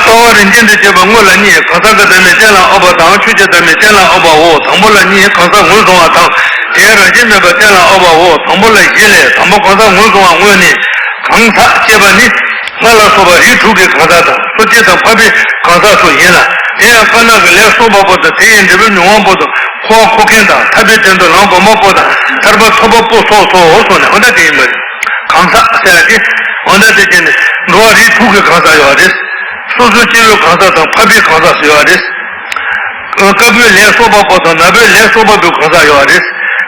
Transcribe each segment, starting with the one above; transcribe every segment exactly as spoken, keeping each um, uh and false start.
ལྟ་བ་རིམ་བྱོན་དུ་བྱེད་པ་དངོས་ལ་གཉིས། གང་ཟག་གི་བདག་མེད་གཏན་ལ་དབབ་པ་དང་ཆོས་ཀྱི་བདག་མེད་གཏན་ལ་དབབ་པའོ། དང་པོ་ལ་གཉིས། གང་ཟག་ངོས་བཟུང་བ་དང་དེའི་རང་བཞིན་མེད་པ་གཏན་ལ་དབབ་པའོ། དང་པོ་ལ་བཞི་ལས། དང་པོ་གང་ཟག་ངོས་བཟུང་བ་དངོས་ནི། གང་ཟག་ཅེས་པ་ནི། ལྷ་ལ་སོགས་པ་རིགས་དྲུག་གི་གང་ཟག་དང་གསོ་དཔྱད་དང་འཕགས་པའི་གང་ཟག་སོགས་ཡིན་ལ། དེ་ཡང་དཔེར་ན་གི་ལས་གསོག་པ་པོ་དང་དེ་ཡི་འབྲས་བུའི་མྱོང་བ་པོ་དང་འཁོར་བ་འཁོར་མཁན་དང་ཐར་པའི་དོན་དུ་ལམ་སྒོམ་པ་པོ་དང་ཐར་པ་ཐོབ་པ་པོ་སོགས་སོ་སོ་ནས་འོ་ད་དེ་ཡིན་པ་རེད། གང་ཟག་ཟེར་ཡ་དེ་འོ་ད་དེ་བྱས་ནས་འགྲོ་བ་རིགས་དྲུག་གི་གང་ཟག་ཡོད་རེད། སོ་སོའི་སྐྱེ་བོའི་གང་ཟག་དང་འཕགས་པའི་གང་ཟག་སུ་ཡོད་རེད། དཀར་པོའི་ལས་གསོག་པ་པོ་དང་ནག་པོའི་ལས་གསོག་པ་པོའི་གང་ཟག་ཡོད་རེད།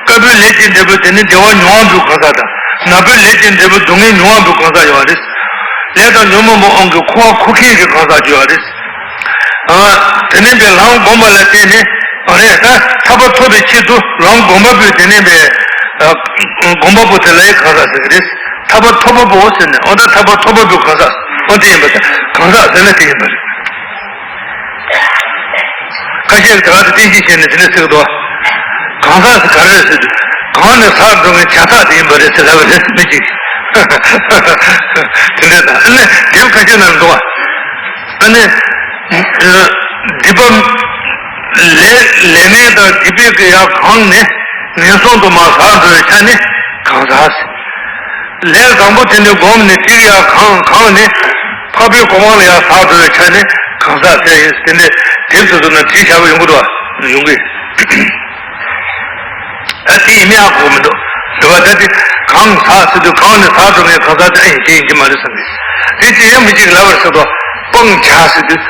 དཀར་པོའི་ལས་ཀྱི་འབྲས་བུ་དེ་ནི་བདེ་བ་མྱོང་བ་པོའི་གང་ཟག་དང་ནག་པོའི་ལས་ཀྱི་འབྲས་བུ་སྡུག་བསྔལ་མྱོང་བ་པོའི་གང་ཟག་ཡོད་རེད། ལས་དང་ཉོན་མོངས་པ་དབང་གིས་འཁོར་བ་འཁོར་མཁན་གྱི་གང་ཟག་ཅིག་ཡོད་རེད། དེ་ནས་པའི་ལམ་སྒོམ་པ་ལ་བརྟེན་ནས་ཨ་རེ་ད་ཐར་པ་ཐོབ་པའི་ཆེད་དུ་ལམ་སྒོམ་པ་པོས་དེ་ནས་པའི་སྒོམ་པ་པོ་དེ་ལ་ཡི་གང་ཟག་ཟེར་གི་རེད། ཐར་པ་ཐོབ་པ་པོ་ཟེར་ནས་འོ་ད་ཐར་པ་ཐོབ་པ་པོའི་གང་ཟག་འོ་དེ་ཡིན་པ་དང་གང་ཟག་ཟེར་ན་དེ་ཡིན་པ་རེད། ཁ་ཤས་ཀྱིས་ད་ག་ཚོད་བསྟན་བཤིག་བྱས་ནས་དེ་འདྲ་ཟེར་གི་འདུག་གང་ཟག་ཟེར་ག་རེ་རེད་ཟེར་དུས་གང་ནས་ཟག་འགྲོ་མཁན་བྱ་ཟག་དེ་ཡིན་པ་རེད་ཟེར་ལབ་པ་རེད་མི་གཅིག་དེ་འདྲ་དང་ཨ་ནི་དེབ་ཁ་ཤས་ནང་འདུག་བ། ཨ་ནི་སྡིག་པ་ལས་ལས་ངན་དང་སྡིག་པའི་ཀྱི་ཡང་གང་ནས་ངན་སོང་དུ་མ་ཟག་འགྲོ་བའི་ཆ་ནས་གང་ཟག་ཟེར། ལས་བཟང་པོ་དེ་འདྲ་བསྒོམས་ནས་དེ་ཡང་གང་གང་ནས་འཕགས་པའི་གོ་འཕང་ལ་ཡང་ཟག་འགྲོ་བའི་ཆ་ནས་གང་ཟག་ཟེར་ཡིན་དེ་འདྲ་དེབ་སོ་སོ་ན་བྲིས་བཞག་པ་ཡོང་གི་འདུག་བ་ཡོང་གི་ཨ་དེ་ཡིན་ནའང་གོ་མི་འདུག་འདུག་བ། ད་དེ་གང་ཟག་ཟེར་དུས་གང་ནས་ཟག་འགྲོ་མཁན་གང་ཟག་དེ་ཨ་ཡིན་དེ་ཡིན་གྱི་མ་རེད་བསམ་གི་དེ་ཅི་ཡང་མི་གཅིག་ལབ་པར་ཟེར་དོ། སྤང་བྱ་ཟེར་དུས།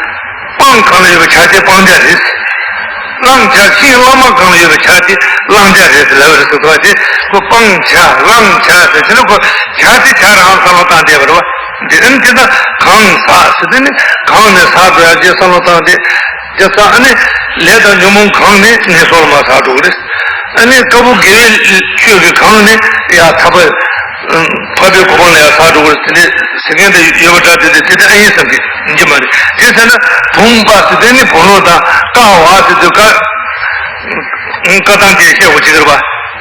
སྤང་གང་ལ་ཡོད་པའི་བྱ་དེ་སྤང་བྱ་རེད། བླང་བྱ་ཤིང་བླ་མ་གང་ལ་ཡོད་པའི་བྱ་དེ་བླང་བྱ་རེད་ཟེར་ལབ་པ་རེད་ཟེར་གོ་དེ་ཁོ་སྤང་བྱ་བླང་བྱ་ཟེར་དེ་ནི་ཁོ་བྱ་དེ་བྱ་རང་བསམ་བློ་བཏང་བསྡད་པ་རེད་བ། འདི་ཨ་ནི་དེ་ལྟ་གང་ཟག་ཟེར་དེ་ནི་གང་ནས་ཟག་འགྲོ་ཡ་ཅེས་བསམ་བློ་བཏང་སྟེ། དེ་ཙང་ཨ་ནི་ལས་དང་ཉོན་མོངས་གང་ནས་ངན་སོང་ལ་མ་ཟག་འགྲོ་གི་རེད། ཨ་ནི་དཀར་པོ་དགེ་བའི་ཆོས་ཀྱི་གང་ནས་ཡ་ཐར་པ། འཕགས་པའི་གོ་འཕང་ལ་ཡང་ཟག་འགྲོ་བར་དེ་འདྲའི་ཟེར་མཁན་དེ་ཡོད་པ་འདྲ་དེ་དེ་དེ་འདྲ་ཨེ་ཡིན་བསམ་གྱི་ཡིན་གྱི་མ་རེད། དེ་ཟེར་ན་བུང་བ་ཟེར་དེ་ནི་བུང་ལོ་དང་ཀ་བ་ཟེར་དུས་ཀ་ཀ་དང་དེ་བཤད་དགོས་ཅི་དགར་བ་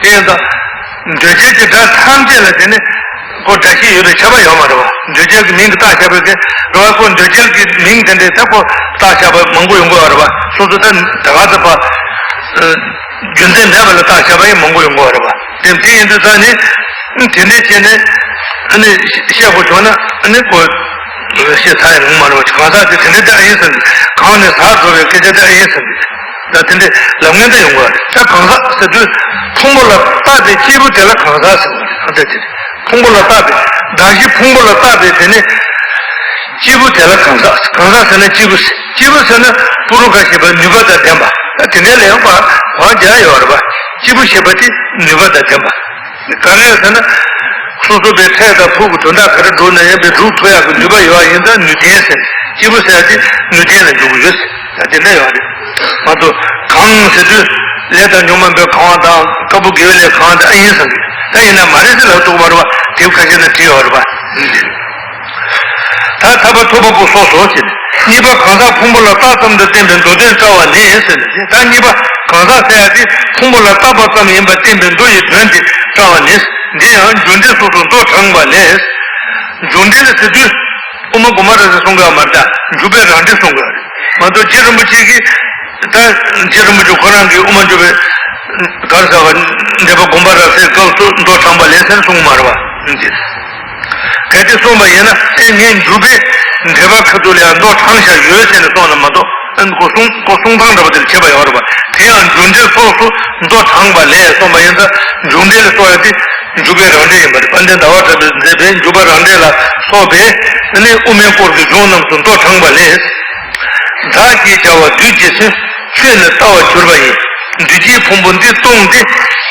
དེ་ཡིན་ད། འདོད་བྱེད་ཀྱི་སྒྲ་ཐམས་ཅད་ལ་དེ་ནི་ཁོ་སྒྲ་ཤེས་ཡོད་པའི་ཁྱབ་པ་ཡོད་མ་རེད་བ། འདོད་བྱེད་ཀྱི་མིང་གི་རྟགས་ཁྱབ་པའི་དེ་རེད་བ། ཁོ་འདོད་བྱེད་ཀྱི་མིང་དེ་འདྲའི་ད་ཁོ་རྟགས་ཁྱབ་པ་མང་པོ་ཡོང་གི་ཡོད་རེད་བ། སོ་སོ་ད་ད་ག་ཚོད་པ། རྒྱུ་མཚན་མེད་པ་ལ་རྟགས་ཁྱབ་པ་ཡང་མང་པོ་ཡོང་གི་ཡོད་རེད་བ། དེ་དེ་ཡིན་དུས་ད་ནི། དེ་འདྲའི་བྱས་ནས་ཨ་ནི་བཤད་དགོས་བྱུང་ན་ཨ་ནི་ཁོ་བཤད་ཚར་ཡང་རུང་མ་རེད་བ། གང་ཟག་དེ་དེ་འདྲའི་ད་ཨེ་ཡིན་ཟེར་ནས་གང་ནས་ཟག་འགྲོ་བའི་སྐད་ཆ་ད་ཨེ་ཡིན་ཟེར་ནས་ད་དེ་འདྲའི་ལབ་མཁན་ད་ཡོང་གི་རེད། ད་གང་ཟག་ཟེར་དུས་ཕུང་པོ་ལ་བཏགས་པའི་སྐྱེས་བུ་དེ་ལ་གང་ཟག་ཟེར་བ་རེད། ད་དེ་ཕུང་པོ་ལ་བཏགས་པའི་གདགས་གཞི་ཕུང་པོ་ལ་བཏགས་པའི་དེ་ནི་སྐྱེས་བུ་དེ་ལ་གང་ཟག་གང་ཟག་ཟེར་ན་སྐྱེས་བུ་སྐྱེས་བུ་ཟེར་ན་པུ་རུ་ཁ་ཞེས་པ་ནུས་པ་དང་ལྡན་པ་ད་དེ་འདྲའི་ལ་ཡང་བ་བ་རྒྱག་ཡོད་རེད་བ། སྐྱེས་བུ་ཞེས་པ་དེ་ནུས་པ་དང་ལྡན་པ། ག་རེ་ཟེར་ན། སོ་སོ་པའི་ཚད་དང་ཕུགས་ཀྱི་དོན་དག་ག་རེ་སྒྲུབ་ན་ཡང་པའི་སྒྲུབ་ཐུབ་ཡག་གི་ནུས་པ་ཡོད་པ་ཡིན་ཙང་ནུས་ལྡན་ཟེར། སྐྱེས་བུ་ཟེར་ཡག་དེ་ནུས་ལྡན་ལ་འཇུག་གི་ཡོད་ཟེར། ད་དེ་འདྲ་ཡོད་རེད། མ་གཏོགས་གང་ཟེར་དུས་ལས་དང་ཉོན་མོངས་པས་གང་བ་དང་དཀར་པོ་དགེ་བའི་ལས་གང་བ་དང་ཨ་ཡིན་ཟེར་གི་ད་ཡིན་ན་མ་རེད་ཟེར་ལབ་ཐུབ་པ་རེད་བ། དེ་ཁ་ཤས་ན་བྲིས་ཡོད་རེད་བ། ད་ཐར་པ་ཐོབ་པ་པོ་སོགས་སོ་ཞེས། གཉིས་པ་གང་ཟག་ཕུང་པོ་ལ་བཏགས་ཙམ་དུ་བསྟན་པའི་མདོ་དོན་བཀྲལ་བ་ནི་ཟེར་ནས་ད་གཉིས་པ་གང་ཟག་ཟེར་ཡ་དེ་ཕུང་པོ་ལ་བཏགས་པ་ཙམ་ཡིན་པར་བསྟན་པའི་མདོ་ཡི་དོན་དེ་བཀྲལ་བ་ནི། འདི་ཡང་རྒྱུ་འབྲས་སོ་སོར་མདོ་དྲངས་པ་ལས། རྒྱུ་འབྲས་ལ་ཟེར་དུས་དབུ་མ་དགོངས་པ་རབ་གསལ་གསུང་གི་ཡོད་མ་རེད་ད། འཇུག་པའི་རང་འགྲེལ་གསུང་གི་ཡོད་རེད་མ་གཏོགས་རྗེ་རིན་པོ་ཆེ་གིས་ད་རྗེ་རིན་པོ་ཆེ་ཁོ་རང་གིས་དབུ་མ་འཇུག་པའི་གར་ཟ་བ་འགྲེལ་པ་དགོངས་པ་རབ་གསལ་སྐབས་སུ་མདོ་དྲངས་པ་ལས་ཟེར་གསུངས་མ་རེད་བ། གལ་ཏེ་གསུངས་པ་ཡིན་ན་ཨེ་ངས་འཇུག་པའི་འགྲེལ་པ་ཁ་ཐུག་ལ་ཡང་མདོ་དྲངས་བཞག་ཡོད་ཟེར་ནས་གསུངས་ན་མ་གཏོགས་ཨ་ནི་ཁོ་གསུང་ཁོ་གསུང་སྟངས་འདྲ་པོ་དེ་ལ་ཁྱད་པར་ཡོད་རེད་པ། དེ་ཡང་རྒྱུ་འབྲས་སོགས་སུ་མདོ་དྲངས་པ་ལས་གསུངས་པ་ཡིན་ཙང་རྒྱུ་འབྲས་ལ་གསུངས་ཡ་དེ་འཇུག་པའི་རང་འགྲེལ་ཡིན་པ་རེད། དཔལ་ལྡན་ཟླ་བ་གྲགས་པས་མཛད་པའི་འཇུག་པ་རང་འགྲེལ་ལ་སོགས་པས་ཨ་ནི་དབུ་མའི་སྐོར་གྱི་གཞུང་རྣམས་སུ་མདོ་དྲངས་པ་ལས། བདག་ཅེས་བྱ་བ་བདུད་ཀྱི་སེམས་ཆོས་ནི་ལྟ་བར་གྱུར་པ་ཡིན། འདུས་བྱས་ཕུང་པོ་འདི་སྟོང་སྟེ།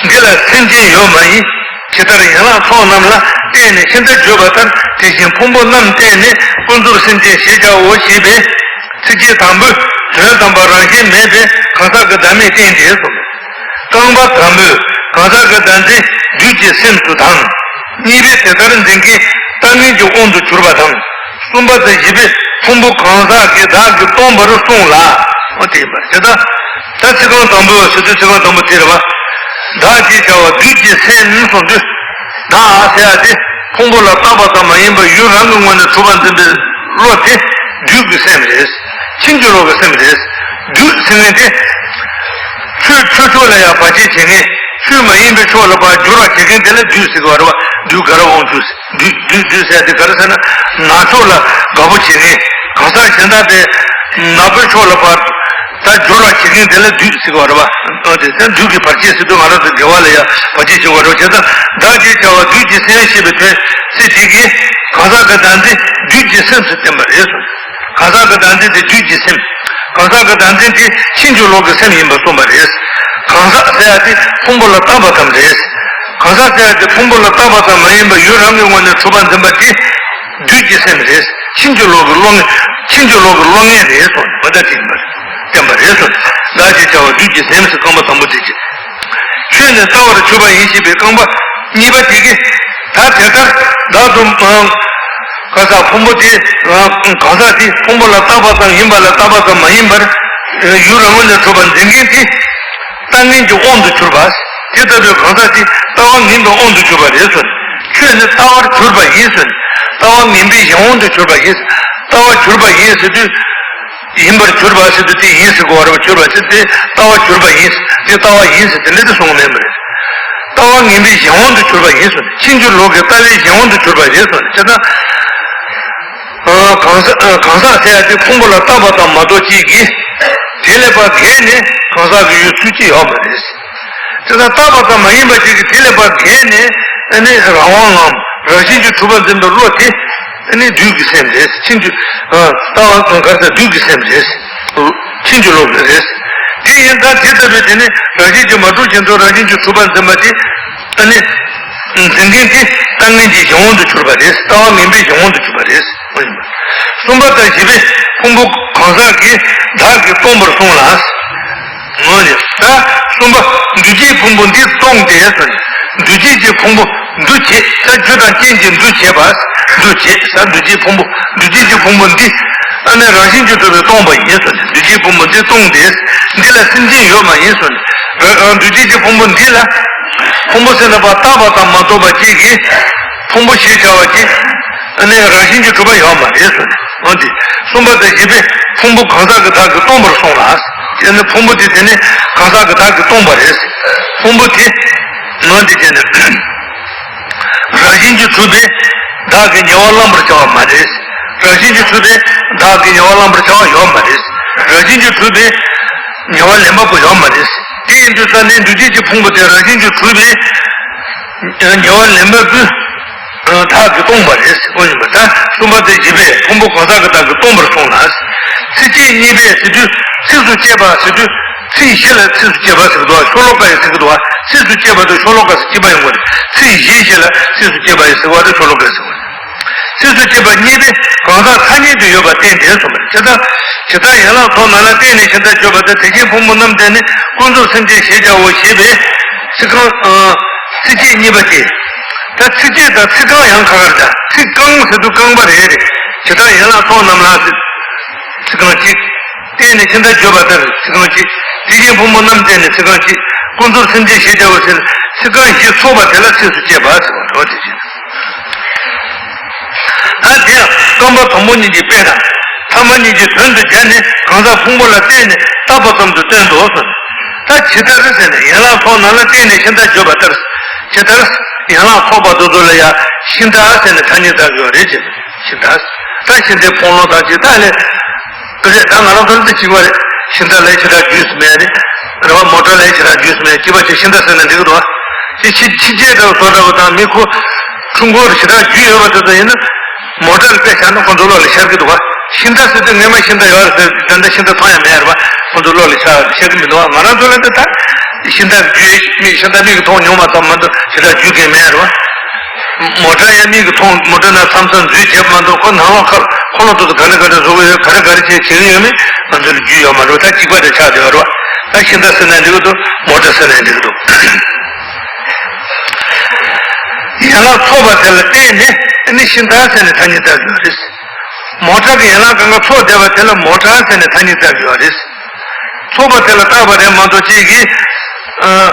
འདི་ལ་སེམས་ཅན་ཡོད་མ་ཡིན། ཇི་ལྟར་ཡན་ལག་ཚོགས་རྣམས་ལ་བརྟེན་ནས་ཤིང་རྟ་བརྗོད་པ་ལྟར་དེ་བཞིན་ཕུང་པོ་རྣམས་བརྟེན་ནས་ཀུན་རྫོབ་སེམས་ཅན་ཞེས་བྱའོ་ཞེས་པས་ཚིགས་བཅད་དང་པོས་དོན་དམ་པར་རང་བཞིན་མེད་པའི་གང་ཟག་གི་བདག་མེད་བསྟན་ཏེ་གསུངས། རྐང་པ་དང་པོས་གང་ཟག་གི་བདག་འཛིན་བདུད་ཀྱི་སེམས་སུ་དང་། གཉིས་པས་དེ་ལྟར་འཛིན་མཁན་ལྟ་ངན་གྱི་དབང་དུ་གྱུར་པ་དང་། གསུམ་པ་དང་བཞི་པས་ཕུང་པོ་གང་ཟག་གིས་བདག་གིས་སྟོང་པར་གསུངས་ལ། འོ་དེ་ཡིན་པ་རེད་ད། ད་ཚིག་རྐང་དང་པོ་ཟེར་དུས་ཚིག་རྐང་དང་པོ་དེ་རེད་བ། བདག་ཅེས་བྱ་བ་བདུད་ཀྱི་སེམས་གསུངས་དུས། བདག་ཟེར་ཡ་དེ་ཕུང་པོ་ལ་བཏགས་པ་ཙམ་མ་ཡིན་པར་ཡུལ་རང་གི་ངོས་ནས་གྲུབ་པར་འཛིན་པའི་བློ་དེ་བདུད་ཀྱི་སེམས་རེད། ཕྱིན་ཅི་ལོག་གི་སེམས་རེད། བདུད་ཟེར་མཁན་དེ། ཆོས་ཆོས་ཕྱོགས་ལ་ཡང་བར་ཆད་བྱེད་མཁན། ཆོས་མ་ཡིན་པའི་ཕྱོགས་ལ་ཕར་སྦྱོར་བ་བྱེད་མཁན་དེ་ལ་བདུད་ཟེར་གི་རེད་བ། བདུད་དགའ་རབ་དབང་ཕྱུག་བདུད་བདུད་བདུད་ཟེར་དེ་ག་རེ་ཟེར་ན། ནག་ཕྱོགས་ལ་དགའ་པོ་བྱེད་མཁན། གང་ཟག་གཞན་དག་དེ་ནག་པོའི་ཕྱོགས་ལ་ཕར་ད་སྦྱོར་བ་བྱེད་མཁན་དེ་ལ་བདུད་ཟེར་གི་རེད་བ། འོ་དེ་ཚེ་བདུད་ཀྱི་བར་ཆད་ཟེར་དུས་ང་རང་ཚོ་དགེ་བ་ལ་ཡང་བར་ཆད་བྱེད་དགོས་རེད་བ། བྱས་ཙང་བདག་ཅེས་བྱ་བ་བདུད་ཀྱི་སེམས་ཞེས་པའི་དོན་ཚིག་དེ་གིས་གང་ཟག་གི་བདག་འཛིན་བདུད་ཀྱི་སེམས་སུ་བསྟན་པ་རེད་གསུངས། གང་ཟག་གི་བདག་འཛིན་དེ་བདུད་ཀྱི་སེམས། གང་ཟག་གི་བདག་འཛིན་དེ་ཕྱིན་ཅི་ལོག་གི་སེམས་ཡིན་པར་གསུངས་པ་རེད། གང་ཟག་ཟེར་ཡ་དེ་ཕུང་པོ་ལ་བཏགས་པ་ཙམ་རེད། གང་ཟག་ཟེར་ཡ་དེ་ཕུང་པོ་ལ་བཏགས་པ་ཙམ་མ་ཡིན་པར་ཡུལ་རང་གི་ངོས་ནས་གྲུབ་པར་འཛིན་པ་དེ་བདུད་ཀྱི་སེམས་རེད། ཕྱིན་ཅི་ལོག་གི་བློ་ངན། ཕྱིན་ཅི་ལོག་གི་བློ་ངན་རེད་གསུངས་པ་ལྟར་དེ་ཡིན་པར་བསྟན་པ་རེད་གསུངས། བདག་ཅེས་བྱ་བ་བདུད་ཀྱི་སེམས་སུ་རྐང་པ་དང་པོ་དེ་བྱས། ཆོས་ནི་ལྟ་བར་གྱུར་པ་ཡིན་ཞེས་པའི་རྐང་པ་གཉིས་པ་དེ་གིས་ད་དེ་ལྟར་བདག་ཏུ་གང་ཟག་ཕུང་པོ་དེ་གང་ཟག་དེ་ཕུང་པོ་ལ་བཏགས་པ་ཙམ་ཡིན་པ་ལ་བཏགས་པ་ཙམ་མ་ཡིན་པར་ཡུལ་རང་ངོས་ནས་གྲུབ་པར་འཛིན་མཁན་དེ་ལྟ་ངན་གྱི་དབང་དུ་གྱུར་པ། དེ་ལྟ་བུའི་གང་ཟག་དེ་ལྟ་བ་ངན་པའི་དབང་དུ་གྱུར་པ་རེད་གསུངས། ཆོས་ནི་ལྟ་བར་གྱུར་པ་ཡིན་གསུངས། ལྟ་བ་ངན་པའི་གཞན་དབང་དུ་གྱུར་པ་ཡིན། ལྟ་བར་གྱུར་པ་ཡིན་ཟེར་དུས། ཡིན་པར་གྱུར་པ་ཟེར་དུས་དེ་ཡིན་ཟེར་དགོས་པ་རེད་བ། གྱུར་པ་ཟེར་དེ་ལྟ་བར་གྱུར་པ་ཡིན། དེ་ལྟ་བ་ཡིན་ཟེར་དེ་འདྲ་དེ་གསུང་གི་མེད་པ་རེད། ལྟ་བ་ངན་པའི་གཞན་དབང་དུ་གྱུར་པ་ཡིན་གསུངས་ནས། ཕྱིན་ཅི་ལོག་གི་ལྟ་བའི་གཞན་དབང་དུ་གྱུར་པ་རེད་གསུངས་ནས། བྱས་ཙང་། གང་ཟག་གང་ཟག་ཟེར་ཡ་དེ་ཕུང་པོ་ལ་བཏགས་པ་ཙམ་མ་གཏོགས་ཅིག་གིས་དེ་ལས་ཕར་བརྒལ་ནས་གང་ཟག་གི་ཡུལ་སུ་གཅིག་ཡོད་མ་རེད། དེ་ལྟར་བཏགས་པ་ཙམ་མ་ཡིན་པ་ཅིག་གིས་དེ་ལས་ཕར་བརྒལ་ནས་ཨ་ནི་རང་དབང་ངམ་རང་བཞིན་གྱིས་གྲུབ་པར་འཛིན་པའི་བློ་དེ་ཨ་ནི་བདུད་ཀྱི་སེམས་རེད། ཕྱིན་ཅི་ལྟ་བ་གང་ག་ཟེར་བདུད་ཀྱི་སེམས་རེད། ཕྱིན་ཅི་ལོག་གི་རེད། དེ་ཡིན་ཙང་དེ་ལྟ་བུའི་དེ་ནི་རང་བཞིན་གྱིས་མ་གྲུབ་བཞིན་དུ་རང་བཞིན་གྱིས་གྲུབ་པར་འཛིན་པ་དེ་ཨ་ནི་འཛིན་མཁན་དེ་ལྟ་ངན་གྱི་གཞན་དབང་དུ་གྱུར་པ་རེད། ལྟ་བ་ངན་པའི་གཞན་དབང་དུ་གྱུར་པ་རེད། གསུམ་པ་དང་བཞི་པས་ཕུང་པོ་གང་ཟག་གི་བདག་གིས་སྟོང་པར་གསུངས་ལ། འོ་ནི་ད་གསུམ་པ། འདུ་བྱེད་ཕུང་པོ་འདི་སྟོང་སྟེ་ཟེར། འདུ་བྱེད་ཀྱི་ཕུང་པོ་འདུ་བྱེད་ད་རྒྱུ་དང་རྐྱེན་གྱིས་འདུ་བྱེད་པ། འདུ་བྱེད་ཟེར་འདུ་བྱེད་ཕུང་པོ་འདུ་བྱེད་ཀྱི་ཕུང་པོ་འདི་ཨ་ནི་རང་བཞིན་གྱིས་གྲུབ་པས་སྟོང་པ་ཡིན་ཟེར་ནས། འདུ་བྱེད་ཕུང་པོ་འདི་སྟོང་སྟེ་འདི་ལ་སེམས་ཅན་ཡོད་མ་ཡིན་ཟེར་ནས། ར་འདུ་བྱེད་ཀྱི་ཕུང་པོ་འདི་ལ་ཕུང་པོ་ཟེར་ན་ཕར་བཏགས་པ་དང་མ་གཏོགས་པ་གཅིག་གིས་ཕུང་པོ་ཞེས་བྱ་བ་གཅིག་ཨ་ནི་རང་བཞིན་གྱིས་གྲུབ་པ་ཡོད་མ་རེད་ཟེར་ནས། འོ་འདི་གསུམ་པ་དང་བཞི་པས་ཕུང་པོ་གང་ཟག་གི་བདག་གིས་སྟོང་པར་གསུངས་ལ། དེ་ནི་ཕུང་པོ་དེ་དེ་ནི་གང་ཟག་གི་བདག་གིས་སྟོང་པ་རེད། ཕུང་པོ་དེ་ནོ་འདི་དེ་ནི་རང་བཞིན་གྱིས་གྲུབ་པའི་བདག་གིས་ཉེ་བར་བླང་པར་བྱ་བ་མ་རེད། རང་བཞིན་གྱིས་གྲུབ་པའི་བདག་གིས་ཉེ་བར་བླང་པར་བྱ་བ་ཡོད་མ་རེད། རང་བཞིན་གྱིས་གྲུབ་པའི་ཉེ་བར་ལེན་པ་པོ་ཡོད་མ་རེད། དེ་ཡིན་དུས་ཙ་ནས་འདུ་བྱེད་ཀྱི་ཕུང་པོ་དེ་རང་བཞིན་གྱིས་གྲུབ་པའི་ཉེ་བར་ལེན་པ་པོའི་བདག་གིས་སྟོང་པ་རེད། འོ་ཡིན་པ་ད་གསུམ་པ་དང་བཞི་པས་ཕུང་པོ་གང་ཟག་གི་བདག་གིས་སྟོང་པར་གསུངས་ལ། ཚིགས་བཅད་གཉིས་པས་ཟེར་དུས་ཚིགས་སུ་བཅད་པ་ཟེར་དུས་ཚིག་བཞི་ལ་ཚིགས་སུ་བཅད་པ་ཟེར་གི་འདུག་བ། ཤོ་ལོ་ཀ་ཡི་ཟེར་གི་འདུག་བ། ཚིགས་སུ་བཅད་པ་དང་ཤོ་ལོ་ཀ་ཟེར་གཅིག་པ་ཡོང་གི་རེད། ཚིག་བཞི་བཞི་ལ་ཚིགས་སུ་བཅད་པ་ཡི་ཟེར་བ་དང་ཤོ་ལོ་ཀ་ཟེར་བ་རེད། ཚིགས་སུ་བཅད་པ་གཉིས་པས་གང་ཟག་ཐ་སྙད་དུ་ཡོད་པར་བསྟན་ཏེ་གསུངས་པ་རེད། ཇི་ལྟར་ཇི་ལྟར་ཡན་ལག་ཚོགས་རྣམས་ལ་བརྟེན་ནས་ཕྱི་མཐར་བརྗོད་པ་དང་། དེ་བཞིན་ཕུང་པོ་རྣམས་བརྟེན་ནས་ཀུན་རྫོབ་སེམས་ཅན་ཞེས་བྱའོ་ཞེས་པའི་ཚིག་རྐང་། ཚིགས་བཅད་གཉིས་པ་སྟེ། ད་ཚིགས་བཅད་དང་ཚིག་རྐང་ཡང་ཁ་ཁར་བྱ། ཚིག་རྐང་ཟེར་དུས་རྐང་པ་རེ་རེ། ཇི་ལྟར་ཡན་ལག་ཚོགས་རྣམས་ལ་ཟེར། ཚིག་རྐང་གཅིག་བརྟེན་ནས་ཕྱི་མཐར་བརྗོད་པ་ལྟར་ཚིག་རྐང་གཅིག་དེ་བཞིན་ཕུང་པོ་རྣམས་བརྟེན་ནས་ཚིག་རྐང་གཅིག་ཀུན་རྫོབ་སེམས་ཅན་ཞེས་བྱ་བ་ཟེར། ཚིག་རྐང་བཞི་ཚོགས་པ་དེ་ལ་ཚིགས་སུ་བཅད་པ་ཟེར་བ་རེད་བ། དེ་བཞིན། ད་དེ་ཡང་རྐང་པ་དང་པོ་གཉིས་ཀྱི་དཔེ་དང་། ཐ་མ་གཉིས་ཀྱི་དོན་དུ་སྦྱར་ནས་གང་ཟག་ཕུང་པོ་ལ་བརྟེན་ནས་བཏགས་པ་ཙམ་དུ་སྟོན་ཏོ་གསུངས། ད་ཇི་ལྟར་ཟེར་ན་ཡན་ལག་ཚོགས་རྣམས་ལ་བརྟེན་ནས་ཕྱི་མཐར་བརྗོད་པ་ལྟར། ཇི་ལྟར་ཡན་ལག་ཚོགས་པ་དེ་ཚོ་ལ་ཡང་ཕྱི་མཐར་ཟེར་ནས་ཐ་སྙད་བཏགས་ཡོད་རེད་ཅེས། ཕྱི་མཐར། ད་ཕྱི་མཐའི་ཕུང་ལོང་དང་ཇི་ལྟར་ལས། རེད། ད་ང་རང་ཚོ་ལ་ད་གཅིག་པ་རེད། ཕྱི་མཐའ་ལ་ཕྱི་མཐར་རྒྱུས་སུ་མེད་རེད། རེད་བ། མོ་ཊ་ལ་ཕྱི་མཐར་རྒྱུས་སུ་མེད། གཅིག་པ་ཆེ་ཕྱི་མཐའ་ཟེར་ན་འགྲིག་གི་འདུག་བ། ཅི་ཕྱི་ཕྱི་རྗེས་དང་བཟོ་འདྲ་བོ་དང་མི་ཁོ། ཁྲུང་ཁོར་ཕྱི་མཐར་རྒྱུས་ཡོད་པ་དེ་ཚོ་ཡིན་ན། མོ་ཊ་ལ་དཔེ་བཞག་ན་ཁོ་ཚོ་བློ་ལ་ཤར་གི་འདུག་བ། ཕྱི་མཐའ་ཟེར་དུས་སྔོན་མ་ཕྱི་མཐའ་ཡོད་རེད་ཟེར་དུས་ད་ལྟ་ཕྱི་མཐའ་མཐོང་ཡ་མེད་རེད་བ། ཁོ་ཚོ་བློ་ལ་ཤར་ཤར་གི་མི་འདུག་བ། ང་རང་ཚོ་ལ་ད་ད་ཕྱི་མཐར་རྒྱུས་ཕྱི་མཐའ་མིག་གིས་མཐོང་མྱོང་མ་ཙམ་མ་གཏོགས་ཕྱི་མཐར་རྒྱུས་མཁན་མེད་རེད་བ། མོ་ཊ་ཡང་མིག་གིས་མཐོང་མོ་ཊ་ནང་མཚམས་མཚམས་འཛུལ་བྱེད་མ་གཏོགས་ཁོ་ནང་ལོགས་ཁ་ཁོ་ལ་ཐུག་གི་ག་རེ་ག་རེ་བཟོ་གི་ཡོད་ག་རེ་ག་རེ་བྱེད་བྱེད་ཀྱི་ཡོད་མེད་ང་ཚོ་ལ་རྒྱུས་ཡོད་མ་རེད་བ། ད་གཅིག་པ་དེ་ཆགས་བསྡད་ཡོད་རེད་བ། ད་ཕྱི་མཐའ་ཟེར་ན་འགྲིག་གི་འདུག་མོ་ཊ་ཟེར་ན་འགྲིག་གི་འདུག་ཡན་ལག་ཚོགས་པ་དེ་ལ་བརྟེན་ནས་ཨ་ནི་ཕྱི་མཐའ་ཟེར་ནས་ཐ་སྙད་བཏགས་ཡོད་རེད། མོ་ཊ་གི་ཡན་ལག་གང་ག་ཚོགས་བསྡད་པ་དེ་ལ་མོ་ཊ་ཟེར་ནས་ཐ་སྙད་བཏགས་ཡོད་རེད། ཚོགས་པ་དེ་ལ་བཏགས་པ་རེད་མ་གཏོགས་གཅིག་གིས། ཨ།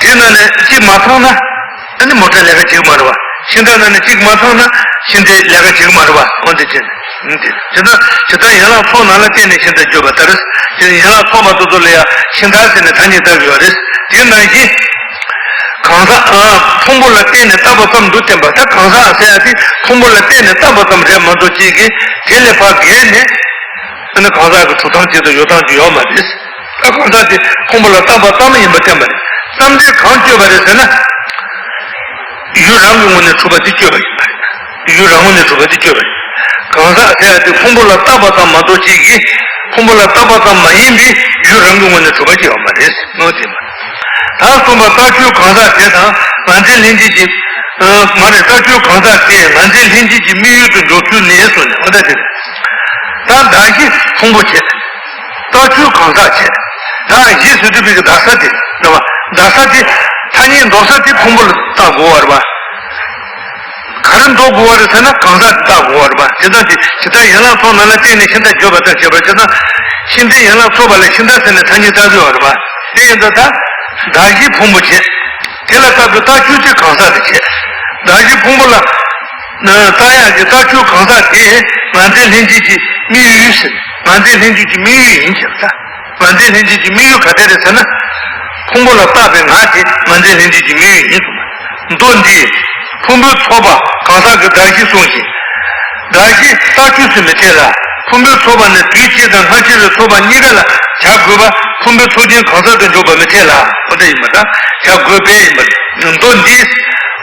དེ་ནང་ནས་གཅིག་མ་ཚང་ན་ཨ་ནི་མོ་ཊ་ལས་ཀ་བྱེད་ཀྱི་མ་རེད་བ། ཕྱི་མཐའ་ནང་ནས་གཅིག་མ་ཚང་ན་ཕྱི་མཐའི་ལས་ཀ་བྱེད་ཀྱི་མ་རེད་བ། འོ་འདི་བྱས་ནས། དེ་ལྟར་ཇི་ལྟར་ཡན་ལག་ཚོགས་རྣམས་ལ་བརྟེན་ནས་ཤིང་རྟ་བརྗོད་པ་ལྟར། དེ་ཡན་ལག་ཚོགས་པ་དེ་ཚོ་ལ་ཡང་ཤིང་རྟ་ཟེར་ནས་ཐ་སྙད་བཏགས་ཡོད་རེད། དེ་ནང་བཞིན་གང་ཟག་ཕུང་པོ་ལ་བརྟེན་ནས་བཏགས་པ་ཙམ་དུ་བསྟན་པ། ད་གང་ཟག་ཟེར་ཡ་དེ་ཕུང་པོ་ལ་བརྟེན་ནས་བཏགས་པ་ཙམ་རེད་མ་གཏོགས་ཅིག་གིས་དེ་ལས་ཕར་བརྒལ་ནས་ཨ་ནི་གང་ཟག་གི་གྲུབ་སྟངས་ཅིག་དང་ཡོད་སྟངས་ཅིག་ཡོད་མ་རེད། ད་གང་ཟག་དེ་ཕུང་པོ་ལ་བཏགས་པ་ཙམ་ཡིན་པ་བསྟན་པ་རེད། བསམ་གཏན་གང་སྤྱོད་པ་རེད་ཟེར་ན། ཡུལ་རང་གི་ངོས་ནས་གྲུབ་པ་དེ་སྤྱོད་པ་ཡིན་པ་རེད། ཡུལ་རང་ངོས་ནས་གྲུབ་པ་དེ་སྤྱོད་པ་ཡིན། གང་ཟག་དེ་ལ་དེ་ཕུང་པོ་ལ་བཏགས་པ་ཙམ་མ་གཏོགས་ཅིག་གིས་ཕུང་པོ་ལ་བཏགས་པ་ཙམ་མ་ཡིན་པའི་ཡུལ་རང་གི་ངོས་ནས་གྲུབ་པ་ཅིག་ཡོད་མ་རེད། ངོ་དེ་མ། ད་གསུམ་པ་རྟགས་ཆོས་གང་ཟག་དེ་དང་ངར་འཛིན་ལྷན་སྐྱེས་ཀྱི། མ་རེད། རྟགས་ཆོས་གང་ཟག་དེ་ངར་འཛིན་ལྷན་སྐྱེས་ཀྱི་དམིགས་ཡུལ་དུ་འཇོག་ཚུལ་ནི་གསུངས་ནས། འོ་ད་དེ་རེད། ད་གདགས་གཞི་ཕུང་པོ་བྱས། རྟགས་ཆོས་གང་ཟག་བྱས། ད་གཞི་ཟེར་དུས་པའི་གི་གདགས་ས་དེ་རེད་བ། གདགས་ས་དེ་ཐ་སྙད་འདོགས་ས་དེ་ཕུང་པོ་ལ་བཏགས་དགོས་པ་རེད་བ། ག་རེ་འདོགས་དགོས་པ་རེད་ཟེར་ན་གང་ཟག་དེ་བཏགས་དགོས་པ་རེད་བ། དེ་ལྟར་དེ་ཇི་ལྟར་ཡན་ལག་ཚོགས་རྣམས་ལ་བརྟེན་ནས་ཤིང་རྟ་བརྗོད་པ་ལྟར་བྱས་པ་ཇི་ལྟར། ཤིང་རྟའི་ཡན་ལག་ཚོགས་པ་ལ་ཤིང་རྟ་ཟེར་ནས་ཐ་སྙད་བཏགས་ཡོད་པ་རེད་བ། དེ་ཡིན་ཙང་ད་གདགས་གཞི་ཕུང་པོ་བྱས། དེ་ལ་བཏགས་པའི་རྟགས་ཆོས་དེ་གང་ཟག་དེ་བྱས། གདགས་གཞི་ཕུང་པོ་ལ་བཏགས་ཡག་གི་རྟགས་ཆོས་གང་ཟག་དེ་ངར་འཛིན་ལྷན་སྐྱེས་ཀྱི་དམིགས་ཡུལ་ཟེར། ངར་འཛིན་ལྷན་སྐྱེས་ཀྱི་དམིགས་ཡུལ་ཡིན་ཟེར་ད། ངར་འཛིན་ལྷན་སྐྱེས་ཀྱི་དམིགས་ཡུལ་ག་དེ་རེད་ཟེར་ན། ཕུང་པོ་ལ་བཏགས་པའི་ངར་དེ་ངར་འཛིན་ལྷན་སྐྱེས་ཀྱི་དམིགས་ཡུལ་ཡིན་གསུངས་པ། མདོ་འདིས་ཕུང་པོའི་ཚོགས་པ་གང་ཟག་གི་གདགས་གཞི་གསུངས་ཤིང་། གདགས་གཞི་རྟགས་ཆོས་སུ་མི་འཐད་ལ། ཕུང་པོའི་ཚོགས་པ་ནི་དུས་གཅིག་དང་སྔ་ཕྱི་རུ་ཚོགས་པ་གཉིས་ཀ་ལ་བྱ་དགོས་པ་ཕུང་པོའི་ཚོགས་ཅན་གང་ཟག་ཏུ་འཇོག་པ་མི་འཐད་ལ། འོ་དེ་ཡིན་པ་དང་བྱ་དགོས་པས་ཡིན་པ། མདོ་འདིས་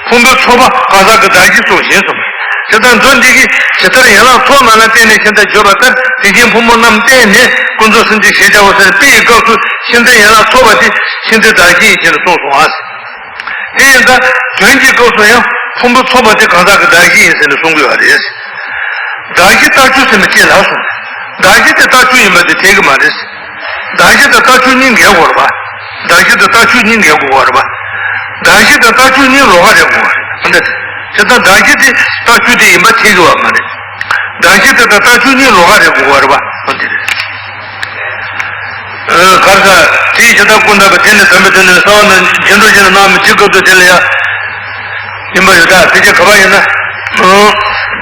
ཕུང་པོའི་ཚོགས་པ་གང་ཟག་གི་གདགས་གཞི་གསུངས་ཤིང་གསུངས། དེ་ལྟར་མདོ་འདི་གིས་ཇི་ལྟར་ཡན་ལག་ཚོགས་རྣམས་ལ་བརྟེན་ནས་ཤིང་རྟ་བརྗོད་པ་ལྟར་དེ་བཞིན་ཕུང་པོ་རྣམས་བརྟེན་ནས་ཀུན་རྫོབ་སེམས་ཅན་ཞེས་བྱ་བ་ཟེར་དཔེ་ཡི་སྐབས་སུ་ཤིང་རྟའི་ཡན་ལག་ཚོགས་པ་དེ་ཤིང་རྟའི་གདགས་གཞི་ཡིན་ཞེས་གསུངས་སོ། དེ་ཡིན་ཙང་དོན་གྱི་སྐབས་སུ་ཡང་ཕུང་པོ་ཚོགས་པ་དེ་གང་ཟག་གི་གདགས་གཞི་ཡིན་ཟེར་ནས་གསུང་གི་ཡོད་རེད། གདགས་གཞི་རྟགས་ཆོས་སུ་མི་འཐད་ལ་གསུངས། གདགས་གཞི་དེ་རྟགས་ཆོས་ཡིན་པ་དེ་འཐད་ཀྱི་མ་རེད། གདགས་གཞི་དང་རྟགས་ཆོས་གཉིས་འགལ་དགོས་རེད་པ། གདགས་གཞི་དང་རྟགས་ཆོས་གཉིས་འགལ་དགོས་པ་རེད་པ། གདགས་གཞི་དང་རྟགས་ཆོས་གཉིས་ལོགས་ཀ་རེད་དགོས་པ་རེད། དེ་ལྟར་གདགས་གཞི་དེ་རྟགས་ཆོས་དེ་ཡིན་པ་འཐད་ཀྱི་ཡོད་མ་རེད། གདགས་གཞི་དེ་དང་རྟགས་ཆོས་གཉིས་ལོགས་ཀ་རེད་དགོས་པ་རེད་པ། འོ་དེ་རེད། ཨ། ག་རེ་ཟེར། དེའི་ཕྱིར་བདག་ཀུན་བརྟགས་པས། དེ་ནི་དམ་པའི་དོན་ནི་གསང་བ་རྣམས་རྗེས་འགྲོ་ཞེས་རྣམ་འབྱེད་སྐབས་སུ་དེ་ལ་ཡང་ཡིན་པར་ཡོད་ད། དེ་ཅི་ག་པར་ཡིན་ན། ཨ།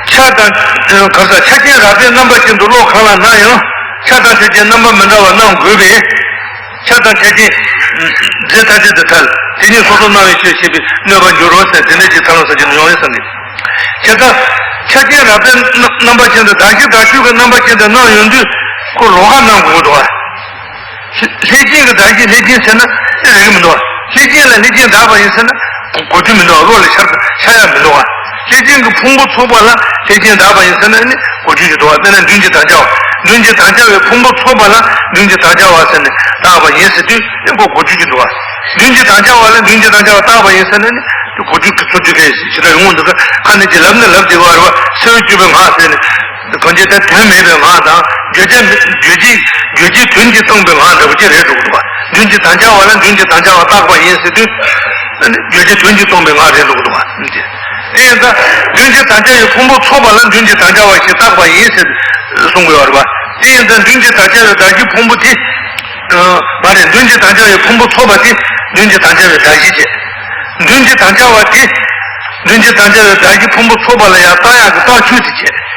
ཆ་དང་། ཨ། ག་རེ་ཟེར། ཆ་ཅན་རགས་པས་རྣམ་པ་ཅན་དུ་བློ་གང་ལ་སྣང་ཡང་ཆ་དང་ཆ་ཅན་རྣམ་པ་མི་འདྲ་བ་སྣང་དགོས་པས། ཆ་དང་ཆ་ཅན་རྫས་ཐ་དད་དུ་ཐལ། དེ་ཉིད་སོ་སོར་སྣང་བའི་ཕྱིར་ཞེས་པའི་གནོད་པར་འགྱུར་རོ་ཟེར། དེ་འདྲ་ཅིག་ཐལ་ལ་ཟེར་གྱི་ནི་ཡོང་ཡོད་བསམ་གྱི། ཆ་དང་ཆ་ཅན་རགས་པས་རྣམ་པ་ཅན་དུ། གདགས་གཞི་རྟགས་ཆོས་ཀྱི་རྣམ་པ་ཅན་དུ་སྣང་ཡོང་དུས་ཁོ་ལོགས་ཀ་སྣང་དགོས་འདུག་བ། ལྷས་བྱིན་གྱི་གདགས་གཞི་ལྷས་བྱིན་ཟེར་ན་ཨེ་རེད་མི་འདུག་བ། ལྷས་བྱིན་ལ་ལྷས་བྱིན་གདགས་པ་ཡིན་ཟེར་ན་གོ་རྒྱུ་མི་འདུག་བ། བློ་ལ་ཤར་ཤར་ཡ་མི་འདུག་བ། ལྷས་བྱིན་གྱི་ཕུང་པོ་ཚོགས་པ་ལ་ལྷས་བྱིན་གདགས་པ་ཡིན་ཟེར་ན་ནི་གོ་རྒྱུ་ཞིག་འདུག་བ། དཔེར་ན་མདུན་གྱི་དམ་བཅའ་བ། མདུན་གྱི་དམ་བཅའ་བའི་ཕུང་པོ་ཚོགས་པ་ལ་མདུན་གྱི་དམ་བཅའ་བ་ཟེར་ནས་བཏགས་པ་ཡིན་ཟེར་དུས་ཨེ་ཁོ་གོ་རྒྱུ་ཞིག་འདུག་བ། མདུན་གྱི་དམ་བཅའ་བ་ལ་མདུན་གྱི་དམ་བཅའ་བ་བཏགས་པ་ཡིན་ཟེར་ན་ནི་དེ་གོ་རྒྱུ་གི་ཚུལ་དུ་སྐད་ཞེ་དྲག་ཡོང་འདུག་ཁ་ནས་ཀྱི་ལབ་ནི་ལབ་བདེ་བ་རེད་བ། སེལ་བ་བཅུག་པའི་ངག་ཟེར་ནས། གང་ཅི་ལྟར་དོན་མེད་པའི་ངག་དང་། བརྗོད་བྱ་བརྗོད་བྱའི་བརྗོད་བྱའི་དོན་གྱིས་སྟོང་པའི་ངག་འདྲ་པོ་ཅིག་རེད་འགྲོ་གི་འདུག་བ། མདུན་གྱི་དམ་བཅའ་བ་ལ་མདུན་གྱི་དམ་བཅའ་བ་བཏགས་པ་ཡིན་ཟེར་དུས། བརྗོད་བྱའི་དོན་གྱིས་སྟོང་པའི་ངག་རེད་འགྲོ་གི་འདུག་བ། དེ་ཡིན་ཙང་མདུན་གྱི་དམ་བཅའ་བའི་ཕུང་པོ་ཚོགས་པ་ལ་མདུན་གྱི་དམ་བཅའ་བ་ཞིག་བཏགས་པ་ཡིན་ཟེར་གསུང་གི་ཡོད་རེད་བ། དེ་ཡིན་ཙང་མདུན་གྱི་དམ་བཅའ་བའི་གདགས་གཞི་ཕུང་པོ་དེ། མ་རེད། མདུན་གྱི་དམ་བཅའ་བའི་ཕུང་པོ་ཚོགས་པ་དེ་མདུན་གྱི་དམ་བཅའ་བའི་གདགས་གཞི་བྱས། མདུན་གྱི་དམ་བཅའ་བ་དེ། མདུན་གྱི་དམ་བཅའ་བའི་གདགས་གཞི་ཕུང་པོ་ཚོགས་པ་ལ་ཡང་བཏགས་ཡག་གི་རྟགས་ཆོས་དེ་བྱས།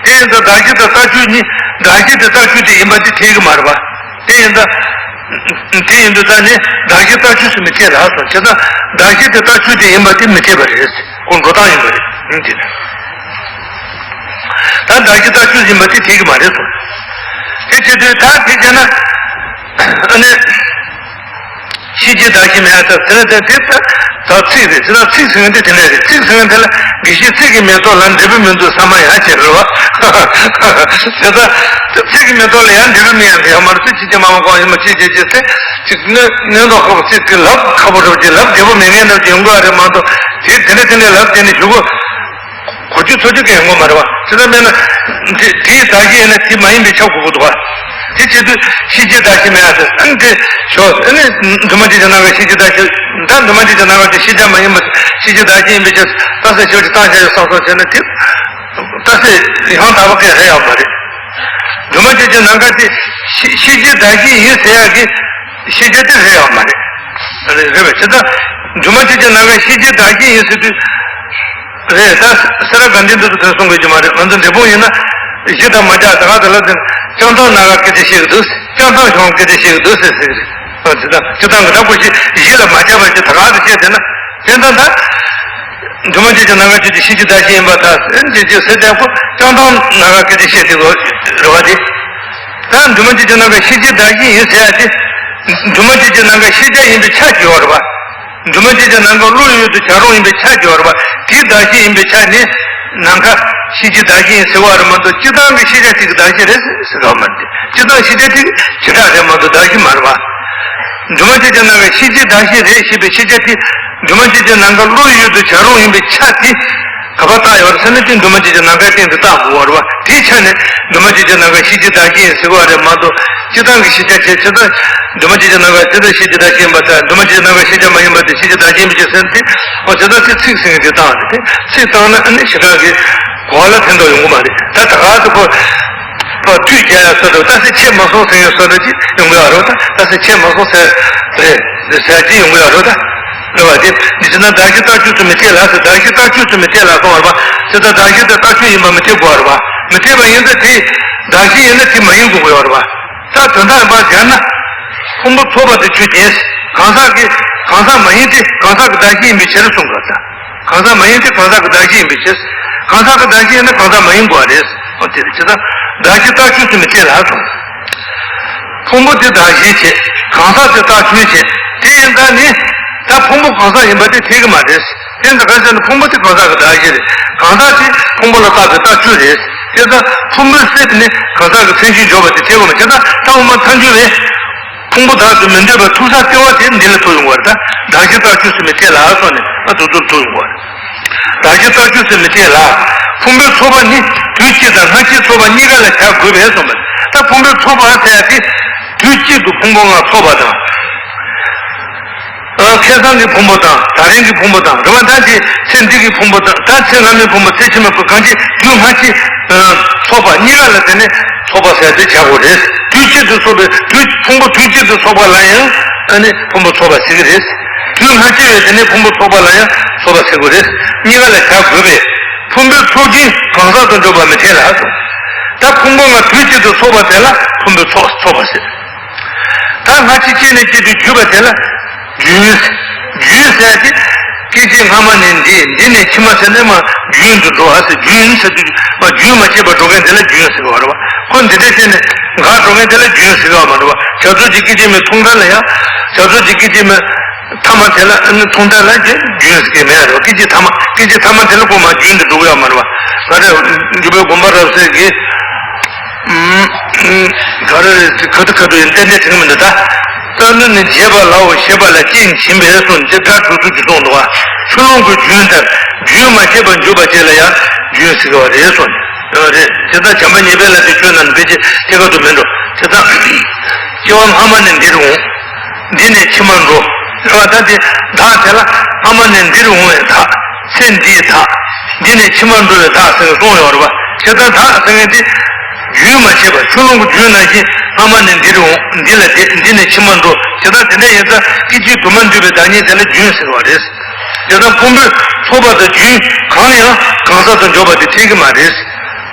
དེ་ཡིན་ཙང་གདགས་གཞི་དང་རྟགས་ཆོས་གཉིས། གདགས་གཞི་དེ་རྟགས་ཆོས་དེ་ཡིན་པ་དེ་འཐད་ཀྱི་མ་རེད་པ། དེ་ཡིན་ཙང་། དེ་ཡིན་དུས་ད་ནི་གདགས་གཞི་རྟགས་ཆོས་སུ་མི་འཐད་ལ་སོང་བྱས་ཙང་གདགས་གཞི་དེ་རྟགས་ཆོས་དེ་ཡིན་པ་དེ་མི་འཐད་པ་རེད། ཁོ་འགྲོ་སྟངས་ཡིན་པ་རེད། ཡིན་དེ་ནི། ད་གདགས་གཞི་རྟགས་ཆོས་ཡིན་པ་དེ་འཐད་ཀྱི་མ་རེད་སོང་། དེ་བྱེད་དུས་ད་དེ་བྱས་ན། ཨ་ནི། ཤེས་བྱའི་གདགས་གཞི་མེད་ཡ་ད་དེ་ལ་དེ་དེ་ད་ད་ཚིག་རེད། དེ་ལ་ཚིག་ཟེར་མཁན་དེ་དེ་འདྲ་རེད། ཚིག་ཟེར་མཁན་དེ་ལ་དགེ་བཤེས་ཚིག་གི་མེ་ཏོག་ལ་འབྲས་བུ་མི་འདུག་ས་མ་ཡང་བྱེད་རེད་བ། དེ་ད་ཚིག་གི་མེ་ཏོག་ལ་ཡང་འབྲས་བུ་མི་ཡང་ཡང་མ་རེད། ཚིག་ཅི་ཅི་མ་མ་གོང་ཡིན་མ་ཅི་ཅི་ཅི་ཚེ་ཅིག་གནོད་གནོད་མདོག་ཁ་པོ་ཚིག་གི་ལབ་ཁ་པོ་རེད་ཅེས་ལབ་འབྲས་བུ་མེད་མཁན་རེད་ཅེས་ཡོང་གི་བ་རེད་མ་གཏོགས་དེ་དེ་འདྲ་དེ་འདྲ་ལབ་དེ་ནི་ཞུ་གོ་གོ་རྒྱུ་ཚོར་རྒྱུ་གལ་ཡོང་གི་མ་རེད་བ། དེ་ལྟར་མེད་ན། དེ་དེའི་གདགས་གཞི་ཡིན་ན་དེ་མ་ཡིན་པས་ཁྱབ་དགོས་ཀྱི་འདུག་བ། དེ་བྱེད་དུས་ཤེས་བྱའི་གདགས་གཞི་མེད་ཡ་ཟེར། ཨ་ནི་དེ་ཞོག་ཨ་ནི་འདུས་མ་བྱས་ཀྱི་རྣམ་པ་ཤེས་བྱའི་གདགས་གཞི། ད་འདུས་མ་བྱས་ཀྱི་རྣམ་པ་དེ་ཤེས་བྱ་མ་ཡིན་པ་ཤེས་བྱའི་གདགས་གཞི་ཡིན་པའི་ཕྱིར་རྟགས་གསལ་ཞེས་པ་ཅིག་བཏགས་བཞག་ཡོད་བསམ་སོང་བྱས་ན་དེ། རྟགས་གསལ་ཡང་དག་པ་གང་ཡང་རེད་ཡོད་མ་རེད། འདུས་མ་བྱས་ཀྱི་རྣམ་པ་དེ་ཤེས་ཤེས་བྱའི་གདགས་གཞི་ཡིན་ཟེར་ཡག་གི་ཤེས་བྱ་དེ་རེད་ཡོད་མ་རེད། རེད་རེད་བས། བྱས་ཙང་འདུས་མ་བྱས་ཀྱི་རྣམ་པ་ཤེས་བྱའི་གདགས་གཞི་ཡིན་ཟེར་དུས། རེད། ད་སེ་ར་དགའ་ལྡན་འདི་ཚོ་དོན་གསུང་དགོས་ཀྱི་མ་རེད། ང་ཚོ་འབྲས་སྤུངས་ཡིན་ན། གཞི་དང་མ་སྦྱར་ད་ག་དེ་ལ་དེ་བྱང་ཐང་སྣ་ཁ་སྐད་ཆ་བཤད་ཀྱི་འདུག་བྱང་ཐང་གཞུང་སྐད་ཆ་བཤད་ཀྱི་འདུག་ཟེར་ཟེར་གྱི་རེད། ཨ་དེ་དང་སྤྱིར་བཏང་གི་ད་ཁོ་གཞི་གཞི་ལ་མ་སྦྱར་བ་ཞིག་ད་ག་དེ་བཤད་དེ་ན་དེ་ད་ད་འདུས་མ་བྱས་ཀྱི་སྣ་ཁ་ཆོས་ཅན་ཤེས་བྱའི་བདག་གཞན་ཡིན་པར་ཐལ་ཟེར་གྱི་ཟེར་དེ་ཁོ་བྱང་ཐང་སྣ་ཁ་སྐད་ཆ་བཤད་དེ་གོ་རེད་བ་དེ། ད་འདུས་མ་བྱས་ཀྱི་སྣ་ཁ་ཤེས་བྱའི་བདག་གཞན་ཡིན་ཟེར་ཡ་དེ། འདུས་མ་བྱས་ཀྱི་སྣ་ཁ་ཤེས་བྱ་ཡིན་པའི་ཆ་བརྗོད་པ་རེད་བ། འདུས་མ་བྱས་ཀྱི་ནམ་མཁའ་བློ་ཡུལ་དུ་བྱ་རུང་ཡིན་པའི་ཆ་བརྗོད་པ་རེད་བ། དེའི་བདག་གཞན་ཡིན་པའི་ཆ་ནི་ནམ་མཁའ་ཤེས་བྱའི་བདག་གཞན་ཡིན་ཟེར་བ་རེད་མ་གཏོགས་སྤྱིར་བཏང་གི་ཤེས་བྱ་དེ་གི་བདག་གཞན་རེད་ཟེར་བ་མ་རེད། སྤྱིར་བཏང་ཤེས་བྱ་དེ་གི་བྱེ་བྲག་རེད་མ་གཏོགས་བདག་གཞན་མ་རེད་བ། འདུས་མ་བྱས་ཀྱི་ནམ་མཁའ་ཤེས་བྱའི་བདག་གཞན་རེད་ཞེས་པའི་ཤེས་བྱ་དེ་འདུས་མ་བྱས་ཀྱི་ནམ་མཁའ་བློ་ཡུལ་དུ་བྱ་རུང་ཡིན་པའི་ཆ་དེ། ག་པར་བཏགས་ཡོད་རེད་ཟེར་ན་དེ་འདུས་མ་བྱས་ཀྱི་ནམ་མཁའི་སྟེང་དུ་བཏགས་དགོས་པ་རེད་བ། དེའི་ཆ་ནས་འདུས་མ་བྱས་ཀྱི་ནམ་མཁའ་ཤེས་བྱའི་བདག་གཞན་ཟེར་བ་རེད་མ་གཏོགས་སྤྱིར་བཏང་གི་ཤེས་བྱ་བྱས་ཕྱི་ལྟར་འདུས་མ་བྱས་ཀྱི་ནམ་མཁའ་ཕྱི་ལྟར་ཤེས་བྱའི་བདག་གཞན་ཡིན་པར་ཐལ། འདུས་མ་བྱས་ཀྱི་ནམ་མཁའ་ཤེས་བྱ་མ་ཡིན་པ་དེ་ཤེས་བྱའི་བདག་གཞན་མི་བྱེད་ཟེར་ན་དེ་འོ་དེ་ལྟར་དེ་ཚིག་ཟིན་གྱི་དེ་བཏང་རེད། དེ་ཚིག་བཏང་ན་ཨ་ནི་ཞེ་དྲག་གི་གོ་བ་ལ་ཕན་ཐོགས་ཡོང་གི་མ་རེད། ད་ད་ག་ཚོད་ཁོ་ཁོ་དུས་བརྒྱ་ཡ་སོ་འདྲ་ད་སེ་ཆད་མ་སོང་ཟེར་ཡ་སོ་འདྲ་ཅིག་ཡོང་གི་ཡོད་རེད། ད་ད་སེ་ཆད་མ་སོང་ཟེར་རེད་ཟེར་ཅིག་ཡོང་གི་ཡོད་རེད་ད། རེད་བ། དེ་འདི་བྱས་ན་བདག་གཞན་ལྟག་ཆོད་དུ་མི་སྐྱེ་ལ་ཟེར། བདག་གཞན་ལྟག་ཆོད་དུ་མི་སྐྱེ་ལ་གསུངས་པ་རེད་བ། དེ་ལྟར་བདག་གཞན་དེ་ལྟག་ཆོད་ཡིན་པ་མི་སྐྱེ་དགོས་པ་རེད་བ། མི་སྐྱེ་བ་ཡིན་ཙང་དེ་བདག་གཞན་ཡིན་ན་དེ་མ་ཡིན་དགོས་ཀྱི་ཡོད་རེད་བ། ད་དོན་དག་ཡིན་པར་སྦྱར་ན། ཕུང་པོ་ཚོགས་པ་དེ་ཆོས་ཅན། གང་ཟག་གི་གང་ཟག་མ་ཡིན་ཏེ་གང་ཟག་གི་བདག་གཞན་ཡིན་པའི་ཕྱིར་གསུངས་པ་དང་། གང་ཟག་མ་ཡིན་ཏེ་གང་ཟག་གི་བདག་གཞན་ཡིན་པའི་ཕྱིར། གང་ཟག་གི་བདག་གཞན་ཡིན་ན་གང་ཟག་མ་ཡིན་དགོས་པ་རེད། འོ་དེ་རེད། བྱས་ཙང་བདག་གཞན་ལྟག་ཆོད་དུ་མི་སྐྱེ་ལ་གསུངས། ཕུང་པོ་དེ་བདག་གཞན་བྱེད། གང་ཟག་དེ་ལྟག་ཆོད་བྱེད། དེ་ཡིན་ཙང་ནི། ད་ཕུང་པོ་གང་ཟག་ཡིན་པ་དེ་འཐད་ཀྱི་མ་རེད། དེ་ཡིན་ཙང་གང་ཟག་ནི་ཕུང་པོ་དེ་གང་ཟག་གི་བདག་གཞན་རེད། གང་ཟག་དེ་ཕུང་པོ་ལ་བཏགས་པའི་ལྟག་ཆོད་རེད། དེ་ལྟར་ཕུང་པོའི་སེམས་ནི་གང་ཟག་གི་མཚན་གཞིར་འཇོག་པ་དེ་འཐད་ཀྱི་མ་རེད། ད་ཕུང་པོ་ཐལ་འགྱུར་བས། ཕུང་པོ་བདག་ཏུ་མི་འདོད་པར་ཐུག་ས་ལྟེ་བ་དེ་འདི་ལ་ཐུག་ཡོང་བ་རེད། ད་བདག་གཞན་ལྟག་ཆོད་དུ་མི་སྐྱེ་ལ་སོགས་ནས་ཨ་དུ་དུར་ཐུག་ཡོང་བ་རེད། བདག་གཞན་ལྟག་ཆོད་དུ་མི་སྐྱེ་ལ། ཕུང་པོའི་ཚོགས་པ་ནི་དུས་གཅིག་དང་སྔ་ཕྱིའི་ཚོགས་པ་གཉིས་ཀ་ལ་བྱ་དགོས་པས་གསུངས་པ་རེད། ད་ཕུང་པོའི་ཚོགས་པ་ཟེར་ཡ་དེ། དུས་གཅིག་ཏུ་ཕུང་པོ་ལྔ་ཚོགས་པ་དང་། ཨ་ཁ་སང་གི་ཕུང་པོ་དང་ད་རིང་གི་ཕུང་པོ་དང་རེད་བ། ད་དེ་ཚེ་འདི་གི་ཕུང་པོ་དང་ད་ཚེ་སྔ་མའི་ཕུང་པོ་ཚེ་ཕྱི་མའི་ཕུང་པོ་གང་ཅི་དུས་སྔ་ཕྱི་ཚོགས་པ་གཉིས་ཀ་ལ་དེ་ནས་ཚོགས་པ་ཟེར་ཏེ་བྱ་དགོས་རེད། དུས་གཅིག་ཏུ་ཚོགས་པའི་དུས་ཕུང་པོ་དུས་གཅིག་ཏུ་ཚོགས་པ་ལ་ཡང་ཨ་ནི་ཕུང་པོ་ཚོགས་པ་ཟེར་གྱི་རེད། དུས་སྔ་ཕྱི་ཡོད་དེ་ནས་ཕུང་པོ་ཚོགས་པ་ལ་ཡང་ཚོགས་པ་ཟེར་དགོས་རེད། གཉིས་ཀ་ལ་བྱ་དགོས་པས། ཕུང་པོའི་ཚོགས་ཀྱིས་གང་ཟག་ཏུ་འཇོག་པ་མི་འཐད་ལ་གསུངས། ད་ཕུང་པོ་ལྔ་དུས་གཅིག་ཏུ་ཚོགས་པ་དེ་ལ་ཕུང་པོའི་ཚོགས་ཚོགས་པ་ཟེར། ད་སྔ་ཕྱི་སྐྱེ་ནས་སྐྱེ་དུས་བརྒྱུད་པ་དེ་ལ་རྒྱུན། རྒྱུན་ཟེར་ཏེ། སྐྱེ་མཆེད་སྔ་མ་ནས་འདི། འདི་ནས་ཕྱི་མ་ཟེར་ནས་མ་རྒྱུན་དུ་འགྲོ་བ་ཟེར། རྒྱུན་ཟེར་དུས་མ་རྒྱུན་མ་ཆད་པར་འགྲོ་མཁན་དེ་ལ་རྒྱུན་ཟེར་བ་རེད་བ། ཁོ་འདི་འདྲ་བྱས་ནས་འགག་འགྲོ་མཁན་དེ་ལ་རྒྱུན་ཟེར་བ་མ་རེད་བ། བྱ་རྫོགས་ཀྱི་སྐད་ཅིག་མའི་ཐུང་མཐའ་ལ་ཡང་། བྱ་རྫོགས་ཀྱི་སྐད་ཅིག་མའི་ཐ་མ་དེ་ལ་ཨ་ནི་ཐུང་མཐའ་ལ་རྒྱུན་ཟེར་གྱི་མེད་རེད་བ། སྐད་ཅིག་ཐ་མ་སྐད་ཅིག་ཐ་མ་དེ་ལ་ཁོ་མ་རྒྱུན་དུ་འགྲོ་གི་ཡོད་མ་རེད་བ། ང་རེ་འཇུག་པའི་དགོངས་པ་རབ་གསལ་གྱིས། ག་རེ་རེད། ཁ་ཐུག་ཁ་ཐུག་ཡིན་ཏན་ཏན་དྲན་གྱི་མི་འདུག་ད། རྩ་ནི་ནི་བྱེད་པ་ལའོ་ཞེས་པ་ལ་རྐྱེན་བྱིན་པས་གསུངས་ཏེ་སྒྲ་དྲུག་ཅུ་གསུངས་འདུག་བ། ཆུ་ཀླུང་གི་རྒྱུན་ལྟར་རྒྱུན་མ་ཆད་པར་འཇུག་པ་ཅིག་ལ་ཡང་རྒྱུན་ཟེར་གྱི་བ་རེད་གསུངས་ནས་རེད། དེ་ལྟར་བྱམས་པ་ཉེས་པའི་ལམ་དེ་ཆོས་རྣམས་ནི་ཕལ་ཆེར་ཐད་ཀར་དུ་མི་འགྲོ། དེ་ལྟར་སྐྱེ་བ་སྔ་མ་ནས་འདིར་འོང་། འདི་ནས་ཕྱི་མར་འགྲོ། རེད་བ། ད་དེ་བདག་དེ་ལ་སྔ་མ་ནས་འདིར་འོང་བའི་བདག་ཚེ་འདིའི་བདག་འདི་ནས་ཕྱི་མར་འགྲོ་བའི་བདག་ཟེར་ནས་གསུངས་ཡོད་རེད་བ། དེ་ལྟར་བདག་ཟེར་མཁན་དེ། རྒྱུན་མ་ཆད་པར་ཆུ་ཀླུང་གི་རྒྱུན་ནང་བཞིན་སྔ་མ་ནས་འདིར་འོང་། འདི་ལ་བསྡད། འདི་ནས་ཕྱི་མར་འགྲོ། དེ་ལྟར་དེ་འདྲ་ཡིན་ཙང་སྐད་ཅིག་དུ་མར་འདུས་པའི་བདག་ཉིད་དེ་ལ་རྒྱུན་ཟེར་བ་རེད། དེ་ལྟར་ཕུང་པོའི་ཚོགས་པ་དང་རྒྱུན་གང་ཡང་གང་ཟག་ཏུ་འཇོག་པ་དེ་འཐད་ཀྱི་མ་རེད།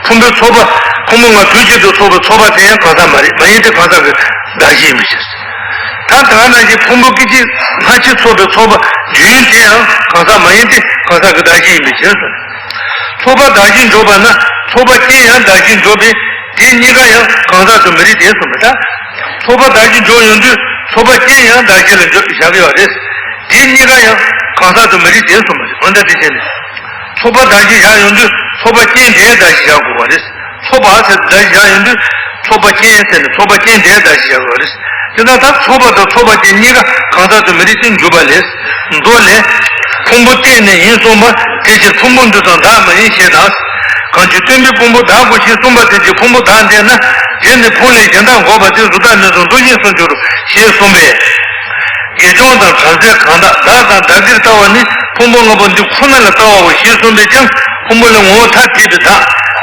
ཕུང་པོའི་ཚོགས་པ། ཕུང་པོ་ལྔ་དུས་གཅིག་ཏུ་ཚོགས་པའི་ཚོགས་པ་དེ་ཡང་གང་ཟག་མ་རེད། མ་ཡིན་ཏེ་གང་ཟག་གི་བདག་གཞན་ཡིན་པའི་ཕྱིར། ད་དེ་ནང་བཞིན་ཕུང་པོ་སྐད་ཅིག་སྔ་ཕྱི་ཚོགས་པའི་ཚོགས་པ་རྒྱུན་དེ་ཡང་གང་ཟག་མ་ཡིན་ཏེ་གང་ཟག་གི་བདག་གཞན་ཡིན་པའི་ཕྱིར། ཚོགས་པ་བདག་གཞན་འཇོག་པ་ན་ཚོགས་པ་ཅན་ཡང་བདག་གཞན་འཇོག་པས་དེ་གཉིས་ཀ་ཡང་གང་ཟག་ཏུ་མི་རིགས་ཏེ་གསུངས་པ་དང་། ཚོགས་པ་བདག་གཞན་འཇོག་ཡོང་དུས་ཚོགས་པ་ཅན་ཡང་བདག་གཞན་ལ་འཇོག་བཞག་གི་ཡོད་རེད། དེ་གཉིས་ཀ་ཡང་གང་ཟག་ཏུ་མི་རིགས་ཏེ་གསུངས་པ་རེད། འོ་ན་དེ་བྱས་ནས་ཚོགས་པ་བདག་གཞན་བཞག་ཡོང་དུས་ཚོགས་པ་ཅན་དེ་བདག་གཞན་བཞག་དགོས་པ་རེད། ཚོགས་པ་ཟེར་བདག་གཞན་བཞག་ཡོང་དུས་ཚོགས་པ་ཅན་ཟེར་ནས་ཚོགས་པ་ཅན་དེ་བདག་གཞན་བཞག་དགོས་པ་རེད། དེ་ལྟར་ད་ཚོགས་པ་དང་ཚོགས་པ་ཅན་གཉིས་ཀ་གང་ཟག་ཏུ་མི་རིགས་ཏེ་འཇུག་པ་ལས། མདོ་ལས། ཕུང་པོ་རྟེན་ནི་ཡིན་གསུངས་པ། དེ་ཕྱིར་ཕུང་པོ་འདི་དང་བདག་མ་ཡིན་ཞེས་དང་། གང་ཕྱིར་སྟོན་པས་ཕུང་པོ་བདག་གོ་ཞེས་གསུངས་པ་དེ་ཕྱིར་ཕུང་པོ་བདག་འདས་ན། དེ་ནི་ཕུང་ལས་གཞན་དག་འགོག་པ་སྟེ་གཟུགས་བདག་མེད་གསུམ་མདོ་ཉིད་སུ་འགྱུར་ཞེས་གསུངས་པས། དགེ་སྦྱོང་དང་བྲམ་ཟེ་གང་དག་བདག་དང་བདག་གིར་ལྟ་བ་ནི་ཕུང་པོ་ལྔ་པོ་འདི་ཁོ་ན་ལ་ལྟ་བའོ་ཞེས་གསུངས་པས་ཀྱང་ཕུང་པོ་ལས་ངོ་བོ་ཐ་དད་པའི་བདག་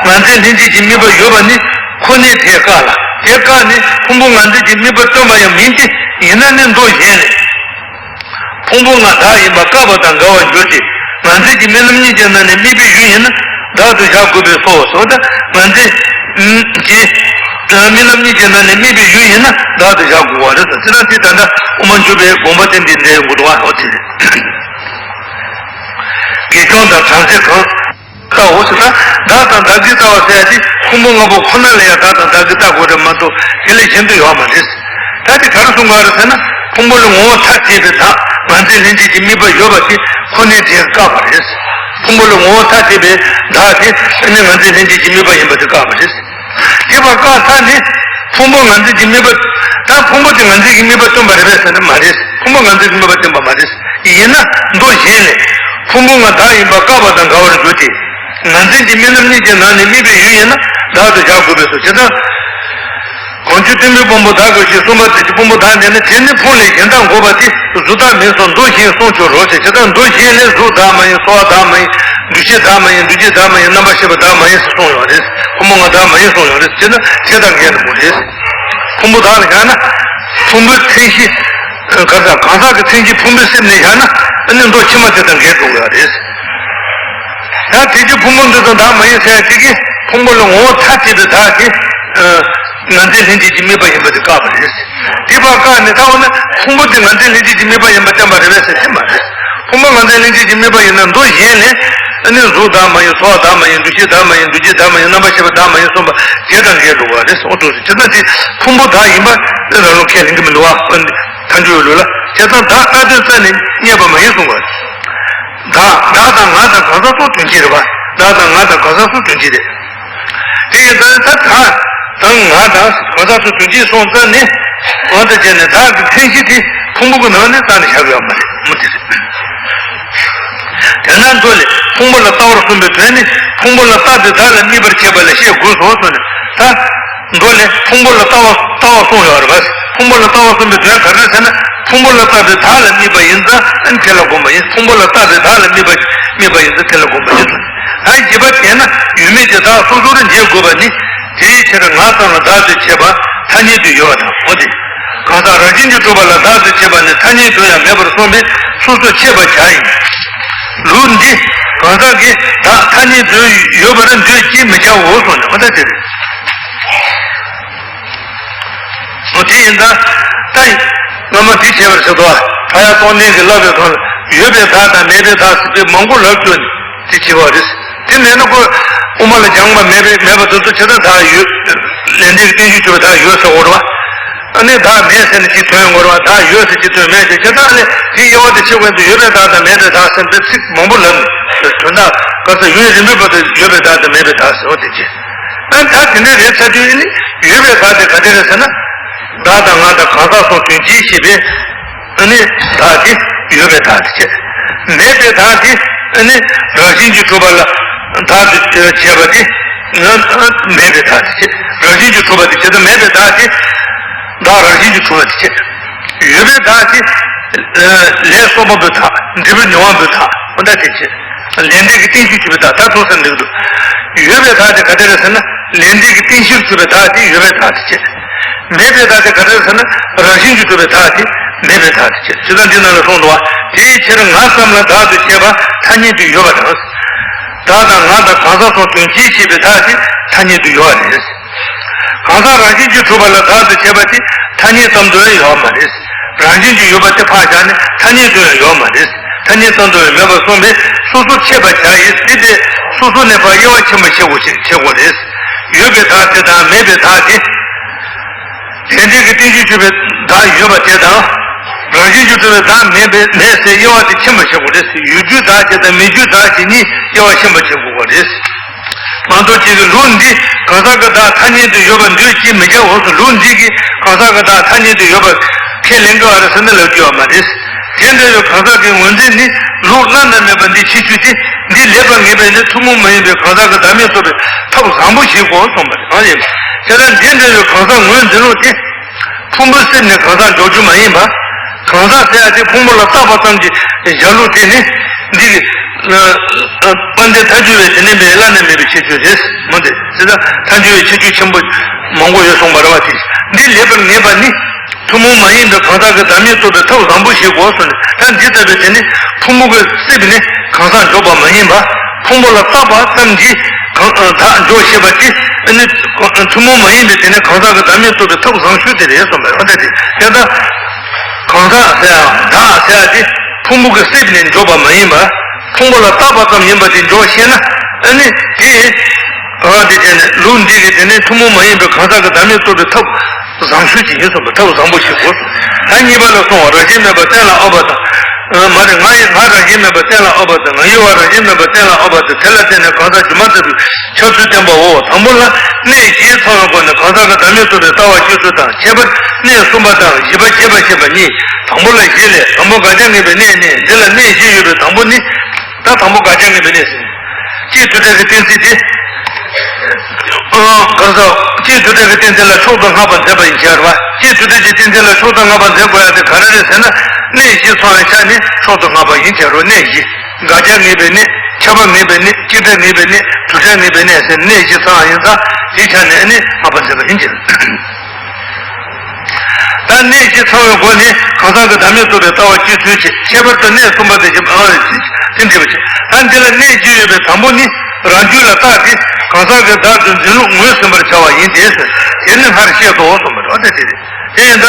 ང་འཛིན་ལྷན་སྐྱེས་ཀྱི་དམིགས་པ་ཡོད་པ་ནི་ཁོ་ནས་དེ་བཀག་ལ། དེ་བཀག་ནས་ཕུང་པོ་ང་འཛིན་གྱི་དམིགས་པ་སྟོན་པ་ཡང་མིན་ཏེ། ཡིན་ན་ནི་མདོ་གཞན་ནས། ཕུང་པོ་ལྔ་བདག་ཡིན་པ་བཀག་པ་དང་འགལ་བར་འགྱུར་ཏེ། ང་འཛིན་གྱི་དམིགས་ལམ་གཉིས་ཀྱི་ནང་ནས་དམིགས་པའི་ཡུལ་ཡིན་ན་བདག་ཏུ་བཞག་དགོས་པས་སོ། ཟེར་བ་དང་ང་འཛིན་ ཀྱི་རྨི་ལམ་གཉིས་ཀྱི་ནང་ནས་དམིགས་པའི་ཡུལ་ཡིན་ན་བདག་ཏུ་བཞག་དགོས་པ་རེད། དེ་ལྟར་དེ་ད་ལྟ་དབུ་མ་འཇུག་པའི་དགོངས་པ་བསྟན་པའི་འགྲེལ་ཡོད་འདུག་པ། འོ་དེ་རེད། དགེ་སྦྱོང་དང་བྲམ་ཟེ་གང་ལྟའོ་ཟེར་ན། བདག་དང་བདག་གིར་ལྟ་བ་ཟེར་ཡ་དེ་ཕུང་པོ་ལྔ་པོ་ཁོ་ན་ལ་ཡང་བདག་དང་བདག་གིར་ལྟ་དགོས་རེད་མ་གཏོགས་དེ་ལས་གཞན་དུ་ཡོད་མ་རེད། ད་དེ་ག་རེ་གསུང་གི་ཡོད་རེད་ཟེར་ན། ཕུང་པོ་ལ་ངོ་བོ་ཐ་དད་པའི་བདག་ང་རྫས་ལྷན་སྐྱེས་ཀྱི་དམིགས་པ་ཡོད་པ་དེ་ཁོ་ནའི་དོན་བཀག་པ་རེད། ཕུང་པོ་ལ་ངོ་བོ་ཐ་དད་པའི་བདག་དེ་ཨ་ནི་ང་རྫས་ལྷན་སྐྱེས་ཀྱི་དམིགས་པ་ཡིན་པ་དེ་བཀག་པ་རེད། དེ་བར་བཀག་ས་ནི། ཕུང་པོ་ང་རྫས་ཀྱི་དམིགས་པ། ད་ཕུང་པོ་དེ་ང་རྫས་ཀྱི་དམིགས་པ་སྟོན་པ་རེད་པས་ཟེར་ན་མ་རེད། ཕུང་པོ་ང་རྫས་ཀྱི་དམིགས་པ་སྟོན་པ་མ་རེད། ཡིན་ན་མདོ་གཞན་ལས། ཕུང་པོ་ང་བདག་ཡིན་པ་བཀག་པ་དང་འདྲ་བར་འགྱུར་ཏེ། ང་རྫས་ཀྱི་རྨི་ལམ་གཉིས་ཀྱི་ནང་ནས་དམིགས་པའི་ཡུལ་ཡིན་ན་བདག་ཏུ་བཞག་དགོས་པས་སོ། ཇི་ལྟར། གང་ཕྱིར་གཏི་མུག་ཕུང་པོ་བདག་གོ་ཞེས་གསུངས་པ་དེ་ཕུང་པོ་བདག་མེད་ན་དེ་ནི་ཕུང་ལས་གཞན་བདག་འགོག་པ་དེ་གཟུགས་བདག་མིན་གསུངས། མདོ་གཞན་གསུང་ཆོག་རོ་ཞེས། ཇི་ལྟར་མདོ་གཞན་ལས་གཟུགས་བདག་མ་ཡིན། ཚོར་བ་བདག་མ་ཡིན། འདུ་ཤེས་བདག་མ་ཡིན། འདུ་བྱེད་བདག་མ་ཡིན། རྣམ་པར་ཤེས་པ་བདག་མ་ཡིན་ཞེས་གསུངས་ཡོད་རེད། ཕུང་པོ་ང་བདག་མ་ཡིན་གསུངས་ཡོད་རེད། ཅེ་ན་དེ་དང་འགལ་འགྲོ་གི་རེད། ཕུང་པོ་བདག་ལ་བཞག་ན། ཕུང་པོའི་མཚན་གཞི། གང་ཟག་གང་ཟག་གི་མཚན་གཞི་ཕུང་པོའི་སེམས་ནས་བཞག་ན་ཨ་ནི་མདོ་ཕྱི་མ་དེ་དང་འགལ་འགྲོ་གི་ཡོད་རེད། ད་དེ་ཕྱིར་ཕུང་པོ་འདི་དང་བདག་མ་ཡིན་ཟེར་ཡ་དེ་གིས་ཕུང་པོ་ལ་ངོ་བོ་ཐ་དད་པའི་བདག་དེ། ང་རྫས་ལྷན་སྐྱེས་ཀྱི་དམིགས་པ་ཡིན་པ་དེ་བཀག་པ་རེད། དེ་བར་བཀག་ནས་ད་འོ་ན་ཕུང་པོ་དེ་ང་རྫས་ལྷན་སྐྱེས་ཀྱི་དམིགས་པ་ཡིན་པ་བསྟན་པ་རེད་པས་ཟེར་དེ་མ་རེད། ཕུང་པོ་ང་རྫས་ལྷན་སྐྱེས་ཀྱི་དམིགས་པ་ཡིན་ན་མདོ་གཞན་ལས། ཨ་ནི་གཟུགས་བདག་མ་ཡིན། ཚོར་བ་བདག་མ་ཡིན། འདུ་ཤེས་བདག་མ་ཡིན། འདུ་བྱེད་བདག་མ་ཡིན། རྣམ་པར་ཤེས་པ་བདག་མ་ཡིན་གསུངས་པ་དེ་དང་འགལ་འགྲོ་བ་རེད། འོ་འདུག་ཟེར། དེ་ལྟར་དེ་ཕུང་པོ་བདག་ཡིན་པ་ནི་རང་ལུགས་ཁས་ལེན་གྱི་མི་འདུག་བ། ཐལ་འགྱུར་ལུགས་ལ། བྱས་ཙང་བདག་ལྟ་དོན་རྩ་ནས་རྙེད་པ་མ་ཡིན་གསུངས་པ། བདག་བདག་དང་ང་དང་གང་ཟག་སོགས་དོན་སྤྱི་རེད་པ། བདག་དང་ང་དང་གང་ཟག་སོགས་དོན་སྤྱི་རེད། དེ་ཡིན་ཙང་ད་བདག་དང་ང་དང་གང་ཟག་སོགས་དོན་སྤྱི་སོང་ཙང་ནི། འོ་ད་བྱས་ནས་བདག་གི་མཚན་གཞི་དེ་ཕུང་པོ་གི་ནང་ནས་རྩ་ནས་བཞག་ཡོད་མ་རེད། མུ་མཐུད་རེད། དེས་ན་མདོ་ལས་ཕུང་པོ་ལ་ལྟ་བར་གསུངས་པའི་དོན་ནི་ཕུང་པོ་ལ་ལྟ་སྟེ་བདག་ལ་དམིགས་པར་བྱེད་པ་ལ་བཤད་དགོས་སོ་ཟེར་ནས་ད། མདོ་ལས་ཕུང་པོ་ལ་ལྟ་བ་ལྟ་བ་གསུངས་ཡོད་རེད་པ། ཕུང་པོ་ལ་ལྟ་བ་གསུངས་པའི་དོན་ག་རེ་ཟེར་ན། ཕུང་པོ་ལ་ལྟ་སྟེ་བདག་ལ་དམིགས་པ་ཡིན་ཙང་ཨ་ནི་དེ་ལ་སྒོམ་པ་ཡིན། ཕུང་པོ་ལ་ལྟ་སྟེ་བདག་ལ་དམིགས་པ་དམིགས་པ་ཡིན་ཙང་དེ་ལ་སྒོམ་པ་ཡིན། ད་བཞི་པ་དེས་ན་ཡུལ་མེད་དེ་བདག་སོ་སོར་འབྱེད་དགོས་པ་ནི། དེའི་ཕྱིར་ང་ཙམ་ལ་བདག་ཏུ་བྱེད་པ་ཐ་སྙད་དུ་ཡོད་པ་དང་། འོ་དེ། གང་ཟག་རང་བཞིན་གྱིས་གྲུབ་པ་ལ་བདག་ཏུ་བྱེད་པ་ནི་ཐ་སྙད་དུ་ཡང་མེད་པར་གསུངས་པས་སོ་སོར་ཕྱེད་པར་བྱ་ཡིན། ལུགས་འདི་གང་ཟག་གིས་བདག་ཐ་སྙད་དུ་ཡོད་པར་འདོད་ཀྱིས་མི་བྱའོ་གསུངས་ནས། འོ་ད་དེ་རེད། འོ་དེ་ཡིན་ཙང་ད་སྔ་མ་དེ་བྱས་པར་བྱེད་དོ། ཕ་ཡ་སྟོང་ལྡན་གྱིས་ལབ་པའི་ཐོག་ལ་ཡོད་པའི་བདག་དང་མེད་པའི་བདག་ཟེར་དེ་མང་པོ་ལབ་བཅུག་ནས། དེ་བྱེད་པ་རེད། དེ་མེད་ན་ཁོ་དབུ་མ་ལ་སྦྱངས་པ་མེད་པའི་མེད་པ་དེ་ཚོ་ཇི་ལྟར་བདག་ཡོད། ལས་འབྲས་ཀྱི་རྟེན་གཞིར་གྱུར་པའི་བདག་ཡོད་ཟེར་དགོས་རེད་བ། ཨ་ནི་བདག་མེད་ཟེར་ནས་ཅིག་ཐོན་དགོས་རེད་བ། བདག་ཡོད་ཟེར་ཅིག་ཐོན་མེད་ཟེར་ཇི་ལྟར་ནི་དེའི་དབྱེ་བ་དེ་ཕྱེ་དགོས་འདུག་ཡོད་པའི་བདག་དང་མེད་པའི་བདག་ཟེར་ནས་ཚིག་མང་པོ་ལབ་ནས་དོན་དག་ག་ས་ཡུན་རིང་པོའི་བར་དུ་ཡོད་པའི་བདག་དང་མེད་པའི་བདག་ཟེར་བ་དེ་བྱས། ཨ་ད་དེ་འདྲ་རེད་ཚར་དུས་ནི་ཡོད་པའི་བདག་དེ་ག་འདྲ་རེད་ཟེར་ན། བདག་དང་ང་དང་གང་ཟག་སོགས་དོན་སྤྱི་ཞེས་པའི། ཨ་ནི་བདག་དེ་ཡོད་པའི་བདག་དེ་བྱས། མེད་པའི་བདག་དེ་ཨ་ནི་རང་བཞིན་གྱིས་གྲུབ་པ་ལ་བདག་ཏུ་བྱས་པ་དེ་ང་མེད་པའི་བདག་དེ་བྱས། རང་བཞིན་གྱིས་གྲུབ་པ་དེ་བྱས་དང་མེད་པའི་བདག་དེ་བདག་རང་བཞིན་གྱིས་གྲུབ་པ་དེ་བྱས། ཡོད་པའི་བདག་དེ་ལས་གསོག་པ་པོའི་བདག་འབྲས་བུ་མྱོང་བ་པོའི་བདག་འོ་ད་དེ་བྱས། ལས་འབྲས་ཀྱི་རྟེན་གཞིར་གྱུར་པའི་བདག་ད་ཐོག་ས་འདུག་འདུག་ཡོད་པའི་བདག་དེ་ག་དེ་རེད་ཟེར་ན་ལས་འབྲས་ཀྱི་རྟེན་གཞིར་གྱུར་པའི་བདག་དེ་ཡོད་པའི་བདག་དེ་བྱས། མེད་པའི་བདག་དེ་ག་རེ་ཟེར་ན་རང་བཞིན་གྱིས་གྲུབ་པའི་བདག་དེ་མེད་པའི་བདག་དེ་བྱས། ཇི་ལྟར་འདི་ནང་ལ་གསུངས་འདུག་བ། དེའི་ཕྱིར་ང་ཙམ་ལ་བདག་ཏུ་བྱེད་པ་ཐ་སྙད་དུ་ཡོད་པ་དང་། བདག་དང་ང་དང་གང་ཟག་སོགས་དོན་སྤྱི་ཞེས་པའི་བདག་དེ་ཐ་སྙད་དུ་ཡོད་པ་རེད། གང་ཟག་རང་བཞིན་གྱིས་གྲུབ་པ་ལ་བདག་ཏུ་བྱེད་པ་དེ་ཐ་སྙད་ཙམ་དུ་ཡོད་མ་རེད། རང་བཞིན་གྱིས་ཡོད་པ་དེ་ཕར་བཞག་ནས་ཐ་སྙད་དུ་ཡང་ཡོད་མ་རེད། ཐ་སྙད་ཙམ་དུ་ཡང་མེད་པར་གསུངས་པས་སོ་སོར་ཕྱེད་པར་བྱ་ཡིས་ཟེར་ཏེ། སོ་སོ་ནས་ཕར་དབྱེ་བ་ཕྱེ་མ་ཤེས་དགོས་ཤེས་བྱེད་དགོས་རེད། ཡོད་པའི་བདག་དེ་དང་མེད་པའི་བདག་དེ། ལས་འབྲས་ཀྱི་རྟེན་གཞིར་གྱུར་པའི་བདག་ཡོད་པ་དེ་དང་། རང་བཞིན་གྱིས་གྲུབ་པའི་བདག་མེད་པའི་མེད་ཟེར་དབྱེ་བ་དེ་ཕྱེ་མ་ཤེས་དགོས་རེད། ཡོད་རྒྱུའི་བདག་དེ་དང་མེད་རྒྱུའི་བདག་དེ་གཉིས་དབྱེ་བ་ཕྱེ་མ་ཤེས་དགོས་པ་རེད། མང་དུ་བྱས་ཀྱི་ལུགས་འདི་གང་ཟག་གི་བདག་ཐ་སྙད་དུ་ཡོད་པར་འདོད་ཀྱིས་མི་བྱའོ་ཟེར། ལུགས་འདི་གིས་གང་ཟག་གི་བདག་ཐ་སྙད་དུ་ཡོད་པར་ཁས་ལེན་དགོས་པ་རེད་ཟེར་ན་ལབ་རྒྱུ་ཡོད་མ་རེད། དེ་འདྲ་བའི་གང་ཟག་གི་ངོས་འཛིན་ནི་ལུགས་བླ་ན་མེད་པ་འདི་ཕྱིར་ཞུགས་ཏེ། འདི་ལེགས་པར་ངེས་པས་ནི་ཐུན་མོང་མ་ཡིན་པའི་གང་ཟག་གི་བདག་མེད་རྟོགས་པའི་ཐབས་བཟང་པོ་ཞིག་གོ་གསུངས་པ་རེད། ཨ་ཡིན། དེ་ལྟར་འདི་འདྲ་བའི་གང་ཟག་ངོས་འཛིན་ལུགས་དེ། ཕུང་པོའི་སེམས་ནི་གང་ཟག་འཇོག་རྒྱུ་མ་ཡིན་པ། གང་ཟག་ཟེར་ཡ་དེ་ཕུང་པོ་ལ་བཏགས་པ་ཙམ་གྱིས་བཞག་ལུགས་དེ་ནི། འདི་གི་དཔལ་ལྡན་ཐལ་འགྱུར་བའི་དེ་ནི་མེད་བླ་ན་མེད་པའི་ཁྱད་ཆོས་རེད། མོ་དེ་ཟེར་ན་ཐལ་འགྱུར་བའི་ཁྱད་ཆོས་ཆེན་པོ་མང་པོ་ཡོད་གསུངས་པ་རེད་བ། དེ་འདི་ལེགས་པར་ངེས་པ་ནི། ཐུན་མོང་མ་ཡིན་པའི་གང་ཟག་གི་བདག་མེད་རྟོགས་པའི་ཐབས་བཟང་པོ་ཞིག་གོ་གསུངས་ནས། ད་འདི་ལྟ་བུའི་དེ་ནི་ཕུང་པོ་གི་སེམས་ནི་གང་ཟག་འཇོག་པ་མ་ཡིན་པ། ཕུང་པོ་ལ་བཏགས་པ་ཙམ་གྱིས་གང་བདག་འཇོག་ཤེས་པ་དེ་ ཨ་ནི་ཐུན་མོང་མ་ཡིན་པའི་དེ་ནི་གང་ཟག་གི་བདག་མེད་རྟོགས་པའི་ཐབས་བཟང་ཤོས་དེ་རེད་གསུངས་པ་རེད། འོ་ད་དེ་དེ་ལྟར་གང་ཟག་ཟེར་ཡང་བདག་ཟེར་ཡ་དེ་ཕུང་པོ་གི་གསེབ་ནས་འཇོག་པ་མ་ཡིན་པར་ཕུང་པོ་ལ་བཏགས་པ་ཙམ་ཡིན་པ་དེ་འཇོག་ཤེས་ན། ཨ་ནི་དེ་གང་དེ་བྱས་ནས་ལུགས་འདི་གི་དེ་ནི་ཐུན་མོང་མ་ཡིན་པའི་གང་ཟག་གི་བདག་མེད་རྟོགས་པའི་ཐབས་བཟང་ཤོས་ཅིག་ཡིན་གསུངས་པ། ཐབས་བཟང་པོ་ཞིག་གོ། ད་གཉིས་པ་ལ་སོང་བ་རང་བཞིན་མེད་པ་གཏན་ལ་དབབ་པ་དང་། མ་རེད། ང་ཡི་ང་རང་བཞིན་མེད་པ་གཏན་ལ་དབབ་པ་དང་། ང་ཡི་བ་རང་བཞིན་མེད་པ་གཏན་ལ་དབབ་པ་དང་། དེ་ལ་བརྟེན་ནས་གང་ཟག་སྒྱུ་མ་ལྟ་བུའི་ཁྱབ་ཚུལ་བསྟན་པའོ། དང་པོ་ལ་གནས་བཞི་ཚང་བའི་སྒོ་ནས་གང་ཟག་གི་བདག་མེད་རྟོགས་པའི་ལྟ་བ་སྤྱོད་ཚུལ་དང་། ཁྱད་པར་གནས་གསུམ་པ་དང་བཞི་པ་རྒྱས་པར་བཤད་པ་གཉིས། དང་པོ་ལ་བཞི་ལས། དང་པོ་དགག་བྱ་ངེས་པའི་གནས་ནི། འདི་ལ་གནས་བཞི་ཡོད་པའི་དང་པོ་ནི། ད་དང་པོ་དགག་བྱ་ངེས་པའི་གནས་ཟེར། སྤྱིའི་དུས་མཐའ་གི་གཏན་ཚིགས་དེ། ཨ། གང་ཟག་སྤྱིའི་དུས་མཐའ་གི་གཏན་ཚིགས་ལ་མཆོག་ཏུ་བསྔགས་པར་མཛད་པ་ཡིན་ཕྱིར་རོ། སྤྱིའི་དུས་མཐའ་གི་གཏན་ཚིགས་ལ་མཆོག་ཏུ་བསྔགས་པར་མཛད་དགོས་ཡ་དེ་ག་རེ་རེད་ཟེར་ན། གནས་བཞི་ཚང་བའི་ཆ་ནས་མཆོག་ཏུ་བསྔགས་པ་ཡིན་ཕྱིར་རོ། གནས་བཞི། དགག་བྱ་ངེས་པའི་གནས། ཁྱབ་པ་ངེས་པའི་གནས། གཅིག་སྒྲ་ངེས་པའི་གནས། དྲུག་སྒྲ་ངེས་པའི་གནས་ཟེར། གནས་བཞི་ཚང་བ་ཡིན་ཙང་དེའི་ཆ་ནས་ནི་བསྔགས་པར་མཛད་པ་ཡིན་ཕྱིར། ད་གནས་བཞི་ཚང་བའི་སྒོ་ནས་གང་ཟག་གི་བདག་མེད་རྟོགས་པའི་ལྟ་བ་སྤྱོད་ཚུལ་གྱི་ཁྱད་པར་དུ་གནས་གསུམ་པ་དེ་བཞིན་ཨ་དེ་འདྲ་བ་ཞིག་ད་འདི་ལ་གནས་བཞི་ཡོད་པའི་དང་པོ་ནི་རང་རྒྱུད་ལ་བཏགས་ཏེ་གང་ཟག་གི་བདག་ཏུ་འཛིན་ལུགས་ངོས་ཟིན་པར་བྱ་བ་ཡིན་ཏེ། དེ་ནི་སྔར་བཤད་དོ་གསུངས་པ་རེད། དེ་རེད། དེ་ཡིན་ད།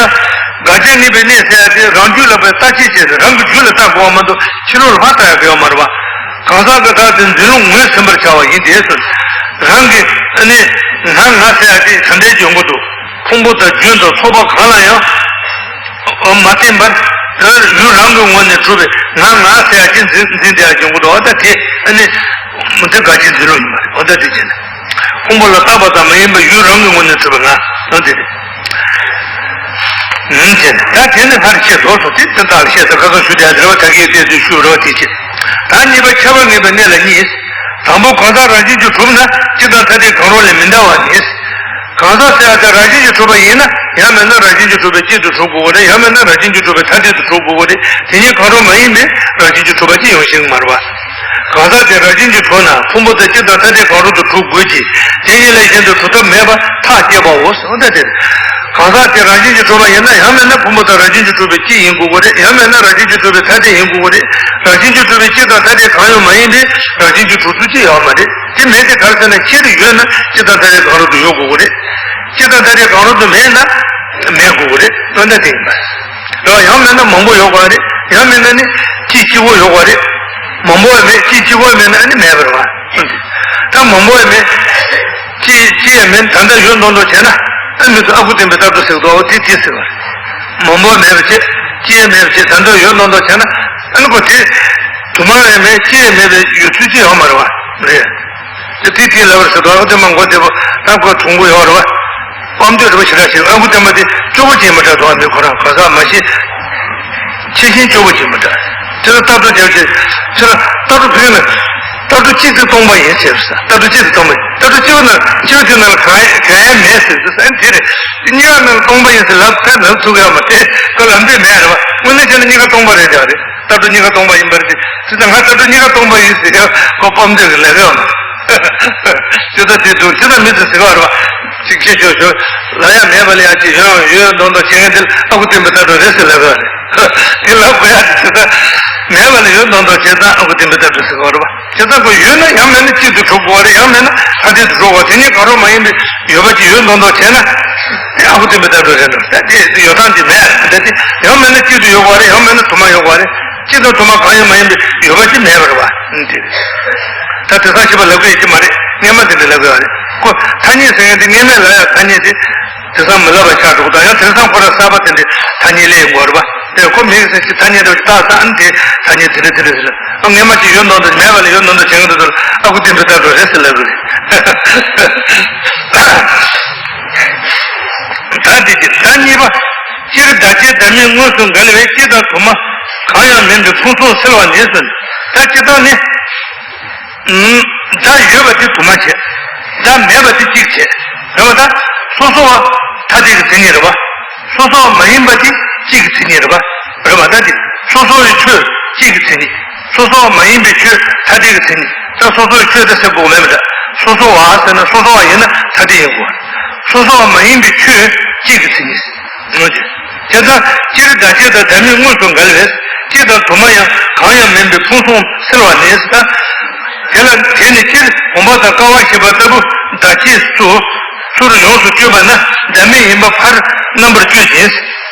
དགག་བྱ་ངེས་པའི་གནས་ཟེར་ཡ་དེ་རང་རྒྱུད་ལ་བརྟག་དཔྱད་བྱས་ཏེ་རང་གི་རྒྱུད་ལ་བལྟ་དགོས་པ་མ་གཏོགས་ཕྱི་ལོགས་ལ་ཕར་བལྟ་ཡ་གི་ཡོད་མ་རེད་པ། གང་ཟག་གི་བདག་ཏུ་འཛིན་ལུགས་ངོས་ཟིན་པར་བྱ་བ་ཡིན་ཏེ། རང་གི་ཨ་ནི་ང་ང་ཟེར་ཡ་དེ་ག་འདྲའི་འཇོན་པོ་འདུག་ཕུང་པོ་དང་རྒྱུན་དང་ཚོགས་པ་གང་ལ་ཡང་མ་བརྟེན་པར་དེར་ཡུལ་རང་གི་ངོས་ནས་གྲུབ་པའི་ང་ང་ཟེར་ཡ་ཅི་འཛིན་འཛིན་དེ་ཡང་འཇོན་པོ་འདུག་འོ་ད་དེ་ཨ་ནི་མི་འདི་དགག་བྱའི་འཛིན་ལུགས་ཡིན་པ་རེད། འོ་ད་དེ་བྱས་ནས་ཕུང་པོ་ལ་བཏགས་པ་ཙམ་མ་ཡིན་པར་ཡུལ་རང་གི་ངོས་ནས་གྲུབ་པའི་ང་དོན་དེ་རེད། ཨུམ་ཟེར་ནས་ད་དེ་ནི་སྔར་བཤད་དོ་གསུངས་ཏེ་དེ་དག་ལ་བཤད་དང་ཁ་སང་ཞུ་དེ་རེ་བ་ད་གིན་བལྟས་ཚུལ་ཞུ་རེ་བ་དེ་བྱེད། ད་གཉིས་པ་ཁྱད་པར་ངེས་པའི་གནས་ལ་གཉིས། དང་པོ་གང་ཟག་རང་བཞིན་གྱིས་གྲུབ་ན་སྤྱི་དང་ཐ་དད་གང་རུང་ལས་མི་འདའ་བ་ནི། གང་ཟག་ཟེར་ཡ་དེ་རང་བཞིན་གྱིས་གྲུབ་པ་ཡིན་ན་ཡང་མིན་ན་རང་བཞིན་གྱིས་གྲུབ་པའི་སྤྱི་དུ་གྲུབ་དགོས་ཀྱི་རེད། ཡང་མིན་ན་རང་བཞིན་གྱིས་གྲུབ་པའི་ཐ་དད་དུ་གྲུབ་དགོས་ཀྱི་རེད། དེ་གཉིས་གང་རུང་མ་ཡིན་པའི་རང་བཞིན་གྱིས་གྲུབ་པ་ཅི་ཡང་ཤེས་ཀྱི་མ་རེད་པ། གང་ཟག་དེ་རང་བཞིན་གྱིས་གྲུབ་ན་ཕུང་པོ་དང་སྤྱི་དང་ཐ་དད་གང་རུང་དུ་གྲུབ་དགོས་ཀྱི། དེ་གཉིས་ལས་གཞན་དུ་གྲུབ་ཐབས་མེད་པར་ཐག་བཅད་པའོ་ཟེར་བ་དེ་རེད། གང་ཟག་དེ་རང་བཞིན་གྱིས་གྲུབ་པ་ཡིན་ན་ཡང་མིན་ན་ཕུང་པོ་དང་རང་བཞིན་གྱིས་གྲུབ་པའི་སྤྱི་ཡིན་དགོས་ཀྱི་རེད། ཡང་མིན་ན་རང་བཞིན་གྱིས་གྲུབ་པའི་ཐ་དད་ཡིན་དགོས་ཀྱི་རེད། རང་བཞིན་གྱིས་གྲུབ་པའི་སྤྱི་དང་ཐ་དད་གང་ཡང་མ་ཡིན་པའི་རང་བཞིན་གྱིས་གྲུབ་ཚུལ་ཅི་ཡང་མ་རེད། དེ་མེད་དེ་ག་རེ་ཟེར་ན་སྤྱིར་ཡོད་ན་སྤྱི་དང་ཐ་དད་གང་རུང་དུ་ཡོད་དགོས་ཀྱི་རེད། སྤྱི་དང་ཐ་དད་གང་རུང་དུ་མེད་ན་མེད་དགོས་ཀྱི་རེད། དོན་དག་དེ་ཡིན་པ་རེད། ཡང་མིན་ན་མང་པོ་ཡོད་དགོས་རེད། ཡང་མིན་ན་ནི་གཅིག་གཅིག་པོ་ཡོད་དགོས་རེད། མང་པོ་ཡང་མེད་གཅིག་གཅིག་པོ་མེད་ན་ཨ་ནི་མེད་པ་རེད་པ། ད་མང་པོ་ཡང་མེད། གཅིག་གཅིག་ཡང་མེད་ད་ལྟ་ཡོད་མདོག་མདོག་བྱས་ན་ཨ་མི་ཚོ་ཨ་ཁུ་སྟོན་པའི་ལྟར་དུ་ཟེར་གི་འདུག་འོ་དེ་དེ་ཟེར་བ་རེད། མང་པོ་མེད་པ་བྱས་གཅིག་ཡང་མེད་པ་བྱས་ད་ལྟ་ཡོད་མདོག་མདོག་བྱས་ན་ཨ་ནི་ཁོ་དེ་དུ་མ་ཡང་མེད་གཅིག་ཡང་མེད་པའི་ཡོད་ཚུལ་ཅི་ཡོད་མ་རེད་པ། རེད། དེ་དེ་ལབ་པར་ཟེར་དོ། ཨ་དེ་མ་མགོ་བདེ་པོ་ད་མགོ་ཐུང་པོ་ཡོད་རེད་པ། དཔལ་འདོད་རེད་པ་ཞེ་དྲག་ཞིག་ཨ་ཁུ་སྟོན་པ་དེ་སྐྱོ་པོ་བྱེད་མི་དྲག་དོ། ཨ་མི་ཁོ་རང་གང་ཟག་མ་ཤེས། ཤེས་བཞིན་སྐྱོ་པོ་བྱེད་མི་དྲག་ཁྱེད་རང་ལྟ་གྲུབ་རྒྱབ་ཀྱི་ཁྱེད་རང་ལྟ་གྲུབ་ཕུལ་ན་ལྟ་གྲུབ་གཅིག་དེ་སྟོང་པ་ཡིན་ཟེར་ས། ལྟ་གྲུབ་གཅིག་དེ་སྟོང་པ་ཡིན། ལྟ་གྲུབ་གཅིག་པོ་ན་གཅིག་པོ་དེ་ནང་ལ་གང་ཡང་གང་ཡང་མེད་ཟེར་ས། ཨ་དེ་རེད། གཉིས་ཀ་ནང་སྟོང་པ་ཡིན་ཟེར་ལབ་ད་ལབ་ཚུགས་ཡོད་མ་རེད། ཁོ་ལབ་འདོད་མེད་རེད་པ། དངོས་གནས་བྱས་ན་གཉིས་ཀ་སྟོང་པ་རེད་ཡ་རེད། ལྟ་གྲུབ་གཉིས་ཀ་སྟོང་པ་ཡིན་པ་རེད། དེ་ཚོ་ང་ལྟ་གྲུབ་གཉིས་ཀ་སྟོང་པ་ཡིན་ཟེར་ཡ་ཁོ་དཔལ་འདོད་ཀྱི་ལས་ཀ་ཡོང་། ཇི་ལྟར་དེ་འདུག་ཇི་ལྟར་མི་ཚོས་ཟེར་བ་རེད་པ། ཅིག་ཤེས་ཆོག་ཆོག་ལ་ཡ་མེད་པ་ལ་ཡ་ཅིག་ཡོད་ཡོད་མདོག་མདོག་བྱེད་མཁན་དེ་ལ་ཨ་ཁུ་སྟོན་པའི་ལྟ་གྲུབ་རེད་ཟེར་ལབ་པ་རེད། དེ་ལབ་དགོས་ཡ་དེ་ཇི་ལྟར་མེད་པ་ལ་ཡོད་མདོག་མདོག་བྱེད་སྟངས་ཨ་ཁུ་སྟོན་པའི་ལྟ་གྲུབ་ཟེར་བ་རེད་པ། བྱས་ཙང་ཁོ་ཡོད་ན་ཡང་མེད་ན་གཅིག་ཏུ་གྲུབ་དགོས་པ་རེད། ཡང་མེད་ན་ཐ་དད་དུ་གྲུབ་དགོས་པ། དེ་གཉིས་གང་རུང་མ་ཡིན་པའི་ཡོད་པ་ཅིག་ཡོད་མདོག་མདོག་བྱས་ན་དེ་ཨ་ཁུ་སྟོན་པའི་ལྟ་གྲུབ་རེད་འགྲོ། ད་དེ་ཡོད་སྟངས་དེ་མེད་རེད། ད་དེ་ཡང་མེད་ན་གཅིག་ཏུ་ཡོད་དགོས་པ་རེད། ཡང་མེད་ན་དུ་མ་ཡོད་དགོས་པ་རེད། གཅིག་དང་དུ་མ་གང་ཡང་མ་ཡིན་པའི་ཡོད་པ་ཅིག་མེད་པ་རེད་པ། ཨང་དེ་རེད། ད་དེང་སང་ཞིབ་པ་ལབ་ཀྱི་ཡོད་ཀྱི་མ་རེད། སྔོན་མ་དེ་འདྲ་ལབ་ཀྱི་ཡོད་རེད། ཁོ་ཐ་སྙད་ཟེར་མཁན་དེ་སྔོན་མ་ལབ་ཡ་ཐ་སྙད་དེ་དེང་སང་མི་ལབ་པ་ཆགས་འགྲོ་གི་འདུག་ཡང་དེང་སང་ཁོ་རང་གསར་པ་དེ་འདྲའི་ཐ་སྙད་ལས་ཡོང་གི་རེད་པ། དེ་ཁོ་མིང་ཟེར་ཞིག་ཐ་སྙད་འདྲ་བོ་ཞིག་བཏགས་ས། ཨ་ནི་དེ་ཐ་སྙད་དེ་འདྲ་དེ་འདྲ་ཟེར། ཨ་སྔོན་མ་ཅིག་ཡོད་མདོག་མདོག་མེད་པ་ལ་ཡོད་མདོག་མདོག་བྱེད་མཁན་དེ་ཚོ་ལ་ཨ་ཁུ་སྟོན་པའི་ལྟ་གྲུབ་རེད་ཟེར་ལབ་ཀྱི་རེད། ད་དེ་དེ་ད་གཉིས་པ། སྤྱིར་བདག་བྱེད་བདག་མེད་དངོས་སུ་འགལ་བའི་སྤྱི་དང་དུ་མ་གང་ཡང་མིན་པའི་ཕུང་གསུམ་སེལ་བ་ནི་ཟེར། ད་སྤྱིར་བཏང་ནི། ཨུམ། བདག་ཡོད་པ་དེ་དུ་མ་བྱས། བདག་མེད་པ་དེ་གཅིག་བྱས། རེད་པ། ད་སོ་སོ་བ་ཐ་དད་ཀྱི་མཚན་ཉིད་རེད་པ། སོ་སོ་བ་མ་ཡིན་པ་དེ་གཅིག་གི་མཚན་ཉིད་རེད་པ། རེད་པ། ད་དེ་སོ་སོ་བའི་ཆོས་གཅིག་གི་མཚན་ཉིད། སོ་སོ་བ་མ་ཡིན་པའི་ཆོས་ཐ་དད་ཀྱི་མཚན་ཉིད། ད་སོ་སོ་བའི་ཆོས་དེ་ཟེར་དགོས་མེད་པ། ད་སོ་སོ་བ་ཟེར་ན་སོ་སོ་བ་ཡིན་ན་ཐ་དད་ཡིན་དགོས། སོ་སོ་བ་མ་ཡིན་པའི་ཆོས་གཅིག་གི་མཚན་ཉིད། དེ་ལྟར་སྤྱིར་བདག་བྱེད་དང་བདག་མེད་དངོས་སུ་འགལ་བས་སྤྱི་དང་དུ་མ་ཡང་གང་ཡང་མིན་པའི་ཕུང་གསུམ་སེལ་བ་ནི། དེ་ལ་དེ་ནི་སྤྱིར་བུམ་པ་དང་ཀ་བ་ཞེས་པ་ལྟ་བུ་ ཟླ་སྐྱེས་སུ་ཚུར་ཡོངས་སུ་གཅོད་པ་ན་ཟླ་མེད་ཡིན་པ་ཕར་རྣམ་པར་གཅོད་ཅིང་།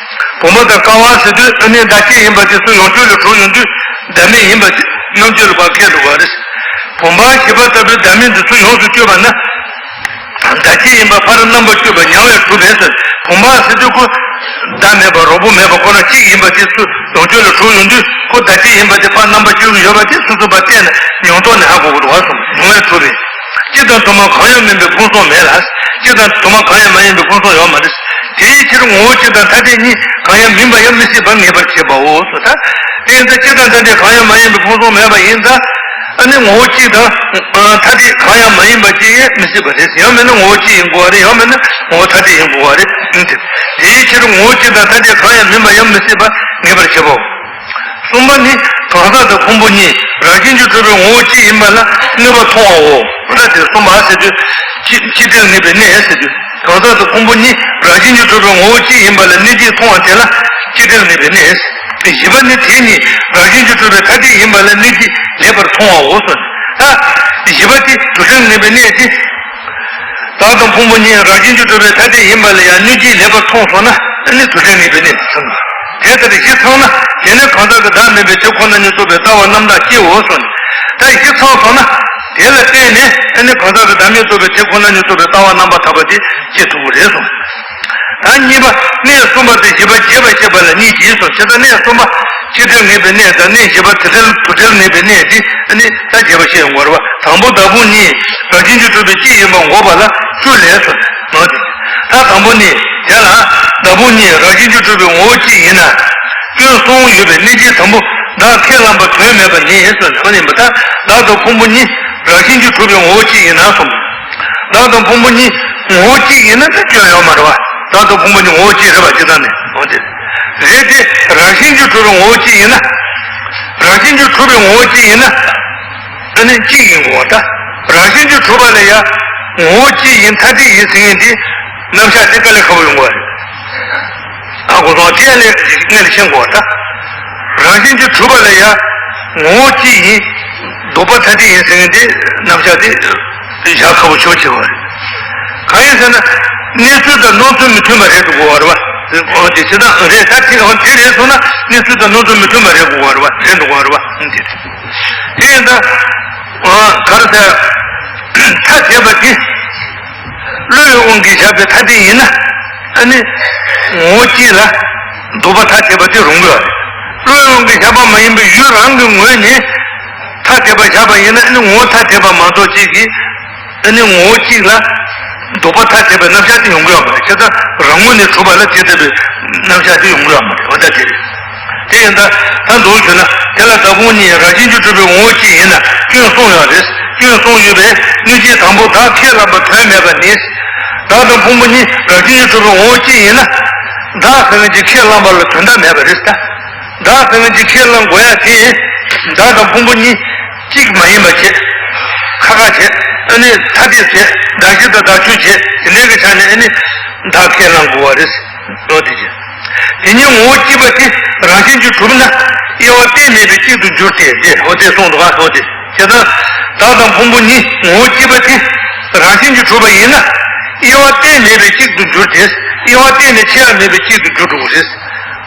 བུམ་པ་དང་ཀ་བ་ཟེར་དུས་ཨ་ནི་ཟླ་སྐྱེས་ཡིན་པ་དེ་ཚུར་ཡོངས་གཅོད་ལ་གྲུབ་ཡོང་དུས་ཟླ་མེད་ཡིན་པ་དེ་རྣམ་གཅོད་ལ་ཕར་འཁེལ་འགྲོ་བ་རེད། བུམ་པ་ཞེས་པ་ལྟ་བུའི་ཟླ་མེད་དེ་ཚུར་ཡོངས་སུ་གཅོད་པ་ན། ཟླ་སྐྱེས་ཡིན་པ་ཕར་རྣམ་པར་གཅོད་པ་ཉམས་ལ་གྲུབ་པས་ཟེར། བུམ་པ་ཟེར་དུས་ཁོ་ཟླ་མེད་པ་རོག་པོ་མེད་པ་ཁོ་རང་གཅིག་ཡིན་པ་དེ་ཚུར་ཡོངས་གཅོད་ལ་གྲུབ་ཡོང་དུས་ཁོ་ཟླ་སྐྱེས་ཡིན་པ་དེ་ཕར་རྣམ་པར་གཅོད་ཀྱི་ཡོད་པ་དེ་སོ་སོ་ཕར་བལྟས་ནས་མྱོང་རྟོགས་ནས་ཧ་གོ་དགོས་འདུག་བ་གསུངས། ཉམས་ལ་གྲུབ་པས། སྤྱི་དང་དུ་མ་གང་ཡང་མིན་པའི་ཕུང་སོགས་མེད་ལ། སྤྱི་དང་དུ་མ་གང་ཡང་མ་ཡིན་པའི་ཕུང་སོགས་ཡོད་མ་རེད། དེའི་ཕྱིར་ངོ་བོ་སྤྱི་དང་ཐ་དད་གཉིས་གང་ཡང་མིན་པ་ཡང་མི་སྲིད་པར་ངེས་པར་བྱེད་པའོ་ཟེར། ད་དེ་ཡིན་ཙང་སྤྱི་དང་ཐ་དད་གང་ཡང་མ་ཡིན་པའི་ཕུང་སོགས་མེད་པ་ཡིན་ཙང་། ཨ་ནི་ངོ་བོ་གཅིག་དང་ཐ་དད་གང་ཡང་མ་ཡིན་པ་ཅིག་ཡང་མི་སྲིད་པ་རེད། ཡང་མིན་ན་ངོ་བོ་གཅིག་ཡིན་དགོས་པ་རེད། ཡང་མིན་ན་ངོ་བོ་ཐ་དད་ཡིན་དགོས་པ་རེད། དེའི་ཕྱིར་ངོ་བོ་གཅིག་དང་ཐ་དད་གང་ཡང་མིན་པ་ཡང་མི་སྲིད་པ་ངེས་པར་བྱེད་པའོ། གསུམ་པ་ནི་གང་ཟག་དང་ཕུང་པོ་གཉིས་རང་བཞིན་གྱིས་གྲུབ་པའི་ངོ་བོ་གཅིག་ཡིན་པ་ལ་གནོད་པ་མཐོང་བའོ། ད་དེ་གསུམ་པ་ཟེར་དུས་སྤྱི་སྤྱི་འབྲེལ་ངེས་པའི་གནས་ཟེར་དུས་གང་ཟག་དང་ཕུང་པོ་གཉིས་རང་བཞིན་གྱིས་གྲུབ་པའི་ངོ་བོ་གཅིག་ཡིན་པ་ལ་གནོད་བྱེད་མཐོང་བ་དེ་ལ་སྤྱི་འབྲེལ་ངེས་པའི་གནས། བཞི་པ་ནི་དེ་གཉིས་རང་བཞིན་གྱིས་གྲུབ་པའི་ཐ་དད་ཡིན་པ་ལ་གནོད་བྱེད་ལེགས་པར་མཐོང་བའོ་ཟེར། ད་བཞི་པ་དེ་དུ་ཕྲན་ངེས་པའི་གནས་དེ། བདག་དང་ཕུང་པོ་གཉིས་རང་བཞིན་གྱིས་གྲུབ་པའི་ཐ་དད་ཡིན་པ་ལ་ཡང་གནོད་བྱེད་ལེགས་པར་མཐོང་སོང་ན་ཨ་ནི་དུ་ཕྲན་ངེས་པའི་གནས་ཚང་། དེ་ལྟར་བཞི་ཚང་ན་དེ་ནི་གང་ཟག་གི་བདག་མེད་པའི་དེ་ཁོ་ན་ཉིད་རྟོགས་པའི་ལྟ་བ་རྣམ་དག་སྐྱེའོ་གསུངས། ད་བཞི་ཚང་སོང་ན་དེ་ལ་བརྟེན་ནས་ཨ་ནི་གང་ཟག་གི་བདག་མེད་རྟོགས་པའི་དེ་ཁོ་ན་ཉིད་རྟོགས་པའི་ལྟ་བ་རྣམ་པར་དག་པ་དེ་སྐྱེ་ཐུབ་ཀྱི་རེད་གསུངས། ད་གཉིས་པ་གནས་གསུམ་པ་དེ་བཞི་པ་རྒྱས་པར་བཤད་པ་ལ་གཉིས་ཀྱིས་སོ། ཇི་ལྟར་གནས་གསུམ་པ་སྤྱི་འབྲེལ་ངེས་པའི་གནས་དང་གནས་བཞི་པ་དུ་ཕྲན་དུ་ཕྲན་ངེས་པའི་གནས་དེ་ནི་ད་རྒྱས་པར་བཤད་ཡོང་དགོས་རེད་བ། དང་པོ་བདག་ཕུང་གཉིས་རང་བཞིན་གྱིས་གྲུབ་པའི་གཅིག་ཡིན་པ་འགོག་པ་ལ་བཅུ་ལས་སོ། ནོ། ད་དང་པོ་ནི་དེ་ལ་བདག་ཕུང་གཉིས་རང་བཞིན་གྱིས་གྲུབ་པའི་ངོ་བོ་གཅིག་ཡིན་ན། སྐྱོན་གསུམ་ཡོད་པའི་གནས་ཅན་དང་པོ་བདག་ཁས་བླངས་པ་དོན་མེད་པ་ནི་སོ། ནི་མ་ཡིན་པ་ད་བདག་དང་ཕུང་པོ་གཉིས་རང་བཞིན་གྱིས་གྲུབ་པའི་ངོ་བོ་གཅིག་ཡིན་ན་གསུངས། བདག་དང་ཕུང་པོ་གཉིས་ངོ་བོ་གཅིག་ཡིན་ན་ད་སྐྱོན་ཡོད་མ་རེད་བ། བདག་དང་ཕུང་པོ་གཉིས་ངོ་བོ་གཅིག་རེད་བ། ཇི་ལྟར་ནི་འོ་དེ་རེད་དེ། རང་བཞིན་གྱིས་གྲུབ་པའི་ངོ་བོ་གཅིག་ཡིན་ན། རང་བཞིན་གྱིས་གྲུབ་པའི་ངོ་བོ་གཅིག་ཡིན་ན། ཨ་ནི་གཅིག་ཡིན་དགོས་པ་ད། རང་བཞིན་གྱིས་གྲུབ་པ་ལ་ཡང་ངོ་བོ་གཅིག་ཡིན་ཐ་དད་ཡིན་ཟེར་མཁན་དེ་རྣམ་གཞག་དེ་དཀའ་ལས་ཁག་པོ་ཡོང་གི་རེད། ཨ་གོ་སོང་། དེ་ལས་སྔོན་ལ་ཤེས་དགོས་པ་ད། རང་བཞིན་གྱིས་གྲུབ་པ་ལ་ཡང་ངོ་བོ་གཅིག་ཡིན། ལྡོག་པ་ཐ་དད་ཡིན་ཟེར་མཁན་དེ་རྣམ་གཞག་དེ་བཞག་ཁག་པོ་ཆེ་བ་ཆེ་བ་རེད། གང་ཡིན་ཟེར་ན། གནས་ཚུལ་དང་སྣང་ཚུལ་མི་མཐུན་པ་རེད་འགྲོ་དགོས་པ་རེད་བ། འོ་དེ་ཇི་ལྟར་རེད་ད། དེ་འོ་དེ་རེད་སོང་ན་གནས་ཚུལ་དང་སྣང་ཚུལ་མི་མཐུན་པ་རེད་དགོས་པ་རེད་བ། རེད་འགྲོ་དགོས་པ་རེད་བ། དེ་དེ་ཡིན་ད། ག་རེ་ཟེར། ཐ་དད་པ་དེ་བློའི་དབང་གིས་བཞག་པའི་ཐ་དད་ཡིན་ན། ཨ་ནི་ངོ་བོ་གཅིག་ལ་ལྡོག་པ་ཐ་དད་པ་དེ་རུང་གི་རེད། བློའི་དབང་གིས་བཞག་པ་མ་ཡིན་པའི་ཡུལ་རང་གི་ངོས་ནས་ཐ་དད་པ་བཞག་པ་ཡིན་ན་ཨ་ནི་ངོ་བོ་ཐ་དད་པ་མ་གཏོགས་གཅིག་གིས། ཨ་ནི་ངོ་བོ་གཅིག་ལ་ལྡོག་པ་ཐ་དད་པའི་རྣམ་གཞག་དེ་ཡོང་གི་ཡོད་མ་རེད། བྱས་ཙང་རང་ངོས་ནས་གྲུབ་པ་ལ་དེ་ལྟ་བུའི་རྣམ་གཞག་དེ་ཡོང་གི་ཡོད་མ་རེད། འོ་ད་དེ་རེད། དེ་ཡིན་ད་ད་འདུག་ཞུ་ན་དེ་ལ་བདག་ཕུང་གཉིས་རང་བཞིན་གྱིས་གྲུབ་པའི་ངོ་བོ་གཅིག་ཡིན་ན་སྐྱོན་གསུམ་ཡོད་རེད། སྐྱོན་གསུམ་ཡོད་པས་གནོད་བྱེད་དང་པོ་བདག་ཁས་བླངས་པ་དོན་མེད་པ་ནི། བདག་དང་ཕུང་པོ་གཉིས་རང་བཞིན་གྱིས་གྲུབ་པའི་ངོ་བོ་གཅིག་ཡིན་ན། བདག་ཟེར་མཁན་གྱི་ཁས་བླངས་པ་ལ་དོན་དག་མེད་པ་རེད་ད། བདག་ཟེར་མཁན་གྱི་ཁས་བླངས་དགོས་ཡ་དེ། བདག་དང་ཕུང་པོ་གཉིས་གཅིག་མ་ཡིན་པ་བྱས། ཁ་ཁ་བྱས། ཨ་ནི་ཐ་དད་བྱས། བདག་གཞན་དང་བདག་ཆོས་བྱས། དེ་འདྲའི་གི་ཆ་ནས་ཨ་ནི་བདག་ཁས་བླངས་དགོས་པ་རེད། འོ་དེ་བྱས། དེ་ཉིད་ངོ་བོ་གཅིག་པ་དེ་རང་བཞིན་གྱིས་གྲུབ་ན་དབྱེ་བ་གཏན་མེད་པའི་གཅིག་ཏུ་འགྱུར་ཏེ། དེ་འོ་དེ་གསུངས་འདུག་ག་འོ་དེ་བྱས་ཙང་བདག་དང་ཕུང་པོ་གཉིས་ངོ་བོ་གཅིག་པ་དེ་རང་བཞིན་གྱིས་གྲུབ་པ་ཡིན་ན་དབྱེ་བ་གཏན་མེད་པའི་གཅིག་ཏུ་འགྱུར་ཏེ། དབྱེ་བ་གཏན་ནས་ཕྱེ་ཡ་མེད་པའི་གཅིག་ཏུ་འགྱུར་འགྲོ་གི་རེད།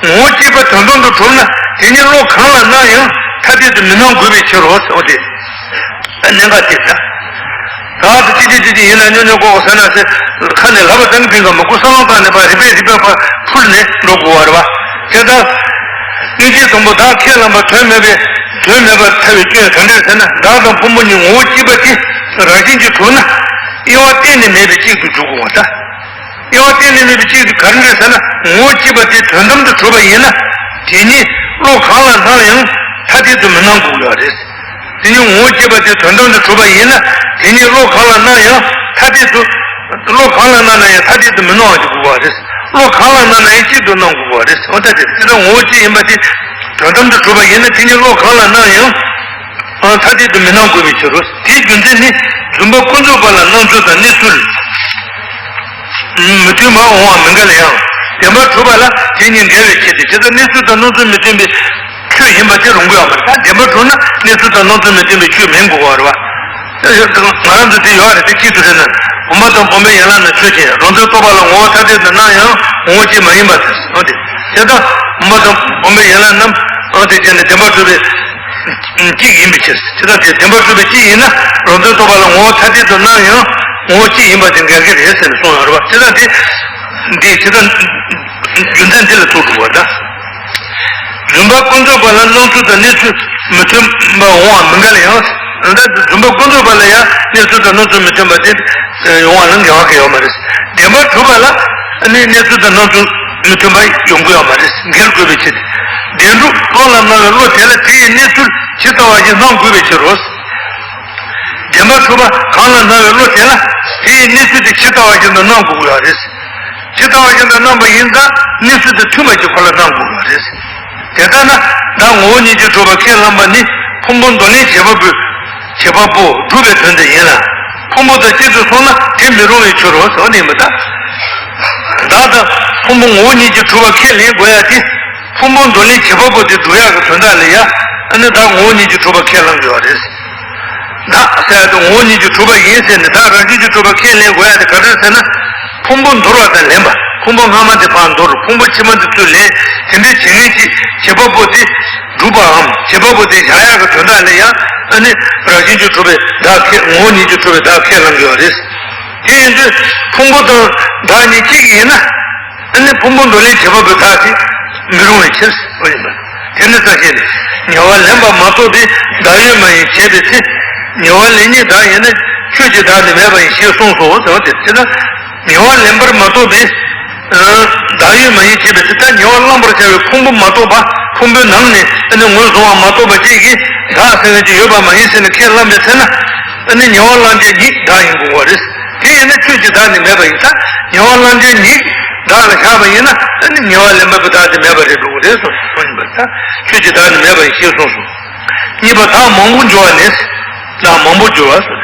ངོ་བོ་གཅིག་པ་དོན་དམ་དུ་གྲུབ་ན་དེ་ཉིད་བློ་གང་ལ་སྣང་ཡང་ཐ་དད་དུ་མི་སྣང་དགོས་པའི་ཕྱིར་རོ། འོ་དེ། གནད་འགག་དེ་ད། ད་ཅི་ཅི་ཅི་ཅི་ཡིན་ན་སྙོམས་སྙོམས་ཀོ་ཟེར་ན་ཟེར། ཁ་ནས་ལབ་པ་ཙམ་གྱིས་ཕན་ག་མ་ཁུ་ས་ལོང་བཏང་ནས་ཕར་རིམ་པས་རིམ་པས་ཕར་འཕུར་ནས་འགྲོ་དགོས་པ་རེད་བ། དེ་ལྟར། གནོད་བྱེད་དང་པོ་བདག་ཁས་བླངས་པ་དོན་མེད་པའི་དོན་མེད་པར་ཐལ་བའི་སྐྱོན་ག་འདྲ་ཟེར་ན་བདག་དང་ཕུང་པོ་གཉིས་ངོ་བོ་གཅིག་པ་དེ་རང་བཞིན་གྱིས་གྲུབ་ན་དབྱེ་བ་གཏན་ནས་མེད་པའི་གཅིག་ཏུ་འཇུག་དགོས་པ་ད། དབྱེ་བ་གཏན་ནས་མེད་པའི་གཅིག་དེ་ག་རེ་རེད་ཟེར་ན་ངོ་བོ་གཅིག་པ་དེ་དོན་དམ་དུ་གྲུབ་པ་ཡིན་ན་དེ་ཉིད་བློ་གང་ལ་སྣང་ཡང་ཐ་དད་དུ་མི་སྣང་དགོས་པ་རེད། དེ་ཉིད་ངོ་བོ་གཅིག་པ་དེ་དོན་དམ་དུ་གྲུབ་པ་ཡིན་ན་དེ་ཉིད་བློ་གང་ལ་སྣང་ཡང་ཐ་དད་དུ། བློ་གང་ལ་སྣང་ན་ཡང་ཐ་དད་དུ་མི་སྣང་བ་ཞིག་དགོས་པ་རེད། བློ་གང་ལ་སྣང་ན་ཡང་གཅིག་ཏུ་སྣང་དགོས་པ་རེད། འོ་ད་དེ་དེ་ལྟར་ངོ་བོ་གཅིག་ཡིན་པ་དེ་དོན་དམ་དུ་གྲུབ་པ་ཡིན་ན་དེ་ཉིད་བློ་གང་ལ་སྣང་ཡང་ཐ་དད་དུ་མི་སྣང་དགོས་པའི་ཕྱིར་རོ། དེའི་རྒྱུ་མཚན་ནི་བདེན་པ་ཀུན་རྫོབ་པ་ལ་སྣང་ཚུལ་དང་གནས་ཚུལ་མི་མཐུན་པ་འོང་བ་མི་འགལ་ཡང་བདེན་པར་གྲུབ་པ་ལ་དེ་གཉིས་འགལ་བའི་ཕྱིར་ཏེ། ཇི་ལྟར་གནས་ཚུལ་དང་སྣང་ཚུལ་མི་མཐུན་པའི་ཆོས་ཡིན་པ་དེ་རུང་དགོས་ཡོད་མ་རེད། ད་བདེན་པར་གྲུབ་ན་གནས་ཚུལ་དང་སྣང་ཚུལ་མི་མཐུན་པའི་ཆོས་མིན་དགོས་པ་རེད་བ། ང་རང་ཚོ་དེ་ཡོད་རེད་དེ་གཅིག་ཏུ་རེད་ན། བུམ་པ་དང་བུམ་པའི་ཡན་ལག་རྣམས་ཆོས་ཅན། རང་དོན་རྟོགས་པ་ལ་ངོ་བོ་ཐ་དད་དུ་སྣང་ཡང་ངོ་བོ་གཅིག་མ་ཡིན་པ་དེ། འོ་དེ། དེ་ལྟར་བུམ་པ་དང་བུམ་པའི་ཡན་ལག་རྣམས་འོ་དེ་བྱས་ནས་བདེན་པར་གྲུབ་པའི་གཅིག་ཡིན་པའི་ཕྱིར། དེ་ལྟར་དེ་བདེན་པར་གྲུབ་པའི་གཅིག་ཡིན་ན་རང་དོན་རྟོགས་པ་ལ་ངོ་བོ་ཐ་དད་དུ་སྣང་ཡང་ངོ་བོ་གཅིག་ཡིན་པ་དེ་འགལ་གྱི་རེད་ཟེར་ནས་གསུངས་ཡོད་རེད་པ། དེ་ལྟར་དེ་འདི་དེ་ལྟར་རྒྱུ་མཚན་འདི་ལ་ཐུག་འགྲོ་བ་དང་། རྫུན་པ་ཀུན་རྫོབ་པ་ལ་སྣང་ཚུལ་དང་གནས་ཚུལ་མི་མཐུན་པ་འོང་བ་མི་འགལ་ཡང་། ད་རྫུན་པ་ཀུན་རྫོབ་པ་ལ་ཡང་གནས་ཚུལ་དང་སྣང་ཚུལ་མི་མཐུན་པ་དེ་ཡོང་བ་ལ་འགལ་བ་གང་ཡང་ཡོད་མ་རེད། བདེན་པར་གྲུབ་པ་ལ་ནི་གནས་ཚུལ་དང་སྣང་ཚུལ་མི་མཐུན་པ་ཡོང་གི་ཡོད་མ་རེད། འགལ་དགོས་པའི་ཕྱིར། བདེན་གྲུབ་བློ་ལ་སྣང་བའི་བློ་དེ་ལ་དེ་ཡི་གནས་ཚུལ་ཇི་ལྟ་བ་བཞིན་སྣང་དགོས་པའི་ཕྱིར་རོ། བདེན་པར་གྲུབ་པ་གང་ལ་སྣང་བའི་བློ་དེ་ལ་དེ་ཡི་གནས་ཚུལ་དེ་ཇི་ལྟ་བ་བཞིན་དུ་སྣང་དགོས་ཀྱི་ཡོད་རེད། ཇི་ལྟ་བ་བཞིན་དུ་སྣང་བ་ཡིན་ཙང་གནས་ཚུལ་དེ་མཐུན་པ་ཅིག་ཁོ་ལ་སྣང་དགོས་ཀྱི་ཡོད་རེད། དེ་ལྟར་ན་བདག་ངོ་བོ་ཉིད་ཀྱིས་གྲུབ་པ་ཁས་བླངས་པ་ནི་ཕུང་པོ་འདོར་ལེན་བྱེད་པ་པོའི་བྱེད་པ་པོ་སྒྲུབ་པའི་དོན་དེ་ཡིན་ལ། ཕུང་པོ་དང་གཅིག་ཏུ་སོང་ན་དེ་མི་རུང་བའི་ཕྱིར་རོ་ཟེར་བ་ནི་མི་གདའ། བདག་དང་ཕུང་པོ་ངོ་བོ་ཉིད་ཀྱིས་གྲུབ་པ་ཁས་ལེན་དགོས་ཡ་དེ། ཕུང་པོ་འདོར་ལེན་བྱེད་པ་པོ་དེ་སྒྲུབ་ཡག་གི་དོན་དག་ལ་ཡ། ཨ་ནི་བདག་ངོ་བོ་ཉིད་ཀྱིས་གྲུབ་པ་ཁས་བླངས་དགོས་པ་རེད། བདག་ཟེར་ཡ་དེ་ངོ་བོ་ཉིད་ཀྱིས་གྲུབ་པ་ཡིན་ཟེར་ནས་བདག་རང་བཞིན་གྱིས་གྲུབ་པ་ཁས་ལེན་དགོས་ཡ་དེ་ག་རེ་ཟེར་ན། ཕུང་པོ་འདོར་བ་དང་ལེན་པ། ཕུང་པོ་སྔ་མ་དེ་ཕར་འདོར། ཕུང་པོ་ཕྱི་མ་དེ་ཚུར་ལེན། དེ་འདྲའི་བྱེད་མཁན་གྱི་བྱེད་པ་པོ་དེ་སྒྲུབ་པའམ་བྱེད་པ་པོ་དེ་བཞག་ཡག་གི་དོན་དག་ལ་ཡང་ཨ་ནི་རང་བཞིན་གྱིས་གྲུབ་པའི་བདག་ཁས། ངོ་བོ་ཉིད་ཀྱིས་གྲུབ་པའི་བདག་ཁས་བླངས་དགོས་པ་རེད། དེ་ཡིན་དུས་ཕུང་པོ་དང་བདག་གཉིས་གཅིག་ཡིན་ན། ཨ་ནི་ཕུང་པོ་འདོར་ལེན་བྱེད་པ་པོའི་བདག་དེ་མི་རུང་བའི་ཕྱིར་ཡིན་པ། དེ་ནི་རྩ་ཤེས་ནས་ཉེ་བར་ལེན་པ་མ་གཏོགས་པའི་བདག་ཡོད་མ་ཡིན་བྱས་པའི་ཚེ། ཉེ་བར་ལེན་ཉིད་བདག་ཡིན་ན་ཆོས་ཀྱི་བདག་ནི་མེད་པ་ཡིན་ཞེས་གསུངས་སོ་ཟེར་བ་དེ། དེས་ན་ཉེ་བར་ལེན་པར་མ་གཏོགས་པའི་བདག་ཡོད་མ་ཡིན་བྱས་པའི་ཚེ། ད་ཉེ་བར་བླང་པར་བྱ་བའི་ཕུང་པོ་མ་གཏོགས་པ། ཕུང་པོའི་ནང་ནས་ཨ་ནི་ངོས་བཟུང་བ་མ་གཏོགས་པ་ཅིག་གིས་བདག་ཟེར་མཁན་ཅིག་ཡོད་པ་མ་ཡིན་ཟེར་ནས་ཁས་བླངས་པའི་ཚེ་ན། ཨ་ནི་ཉེ་བར་བླང་བྱ་ཉིད་བདག་ཡིན་དགོས་པ་རེད། དེ་ཡིན་ན་ཆོས་ཀྱི་བདག་ནི་མེད་པ་ཡིན་ཙང་། ཉེ་བར་བླང་བྱ་ཉིད་བདག་ལ་བཞག་པ་ཡིན་ན་ཨ་ནི་ཉེ་བར་ལེན་པ་པོའི་བདག་དེ་མེད་པ་རེད་འགྲོ་གི་རེད་གསུངས་པ་ཡིན་པ་དང་། ཆོས་ཀྱི་བདག་ནི་མེད་པ་ཡིན་ཞེས་གསུངས་སོ། གཉིས་པ་བདག་མང་པོ་འགྱུར་བ་ནི། བདག་མང་པོ་འགྱུར་བ་སོ།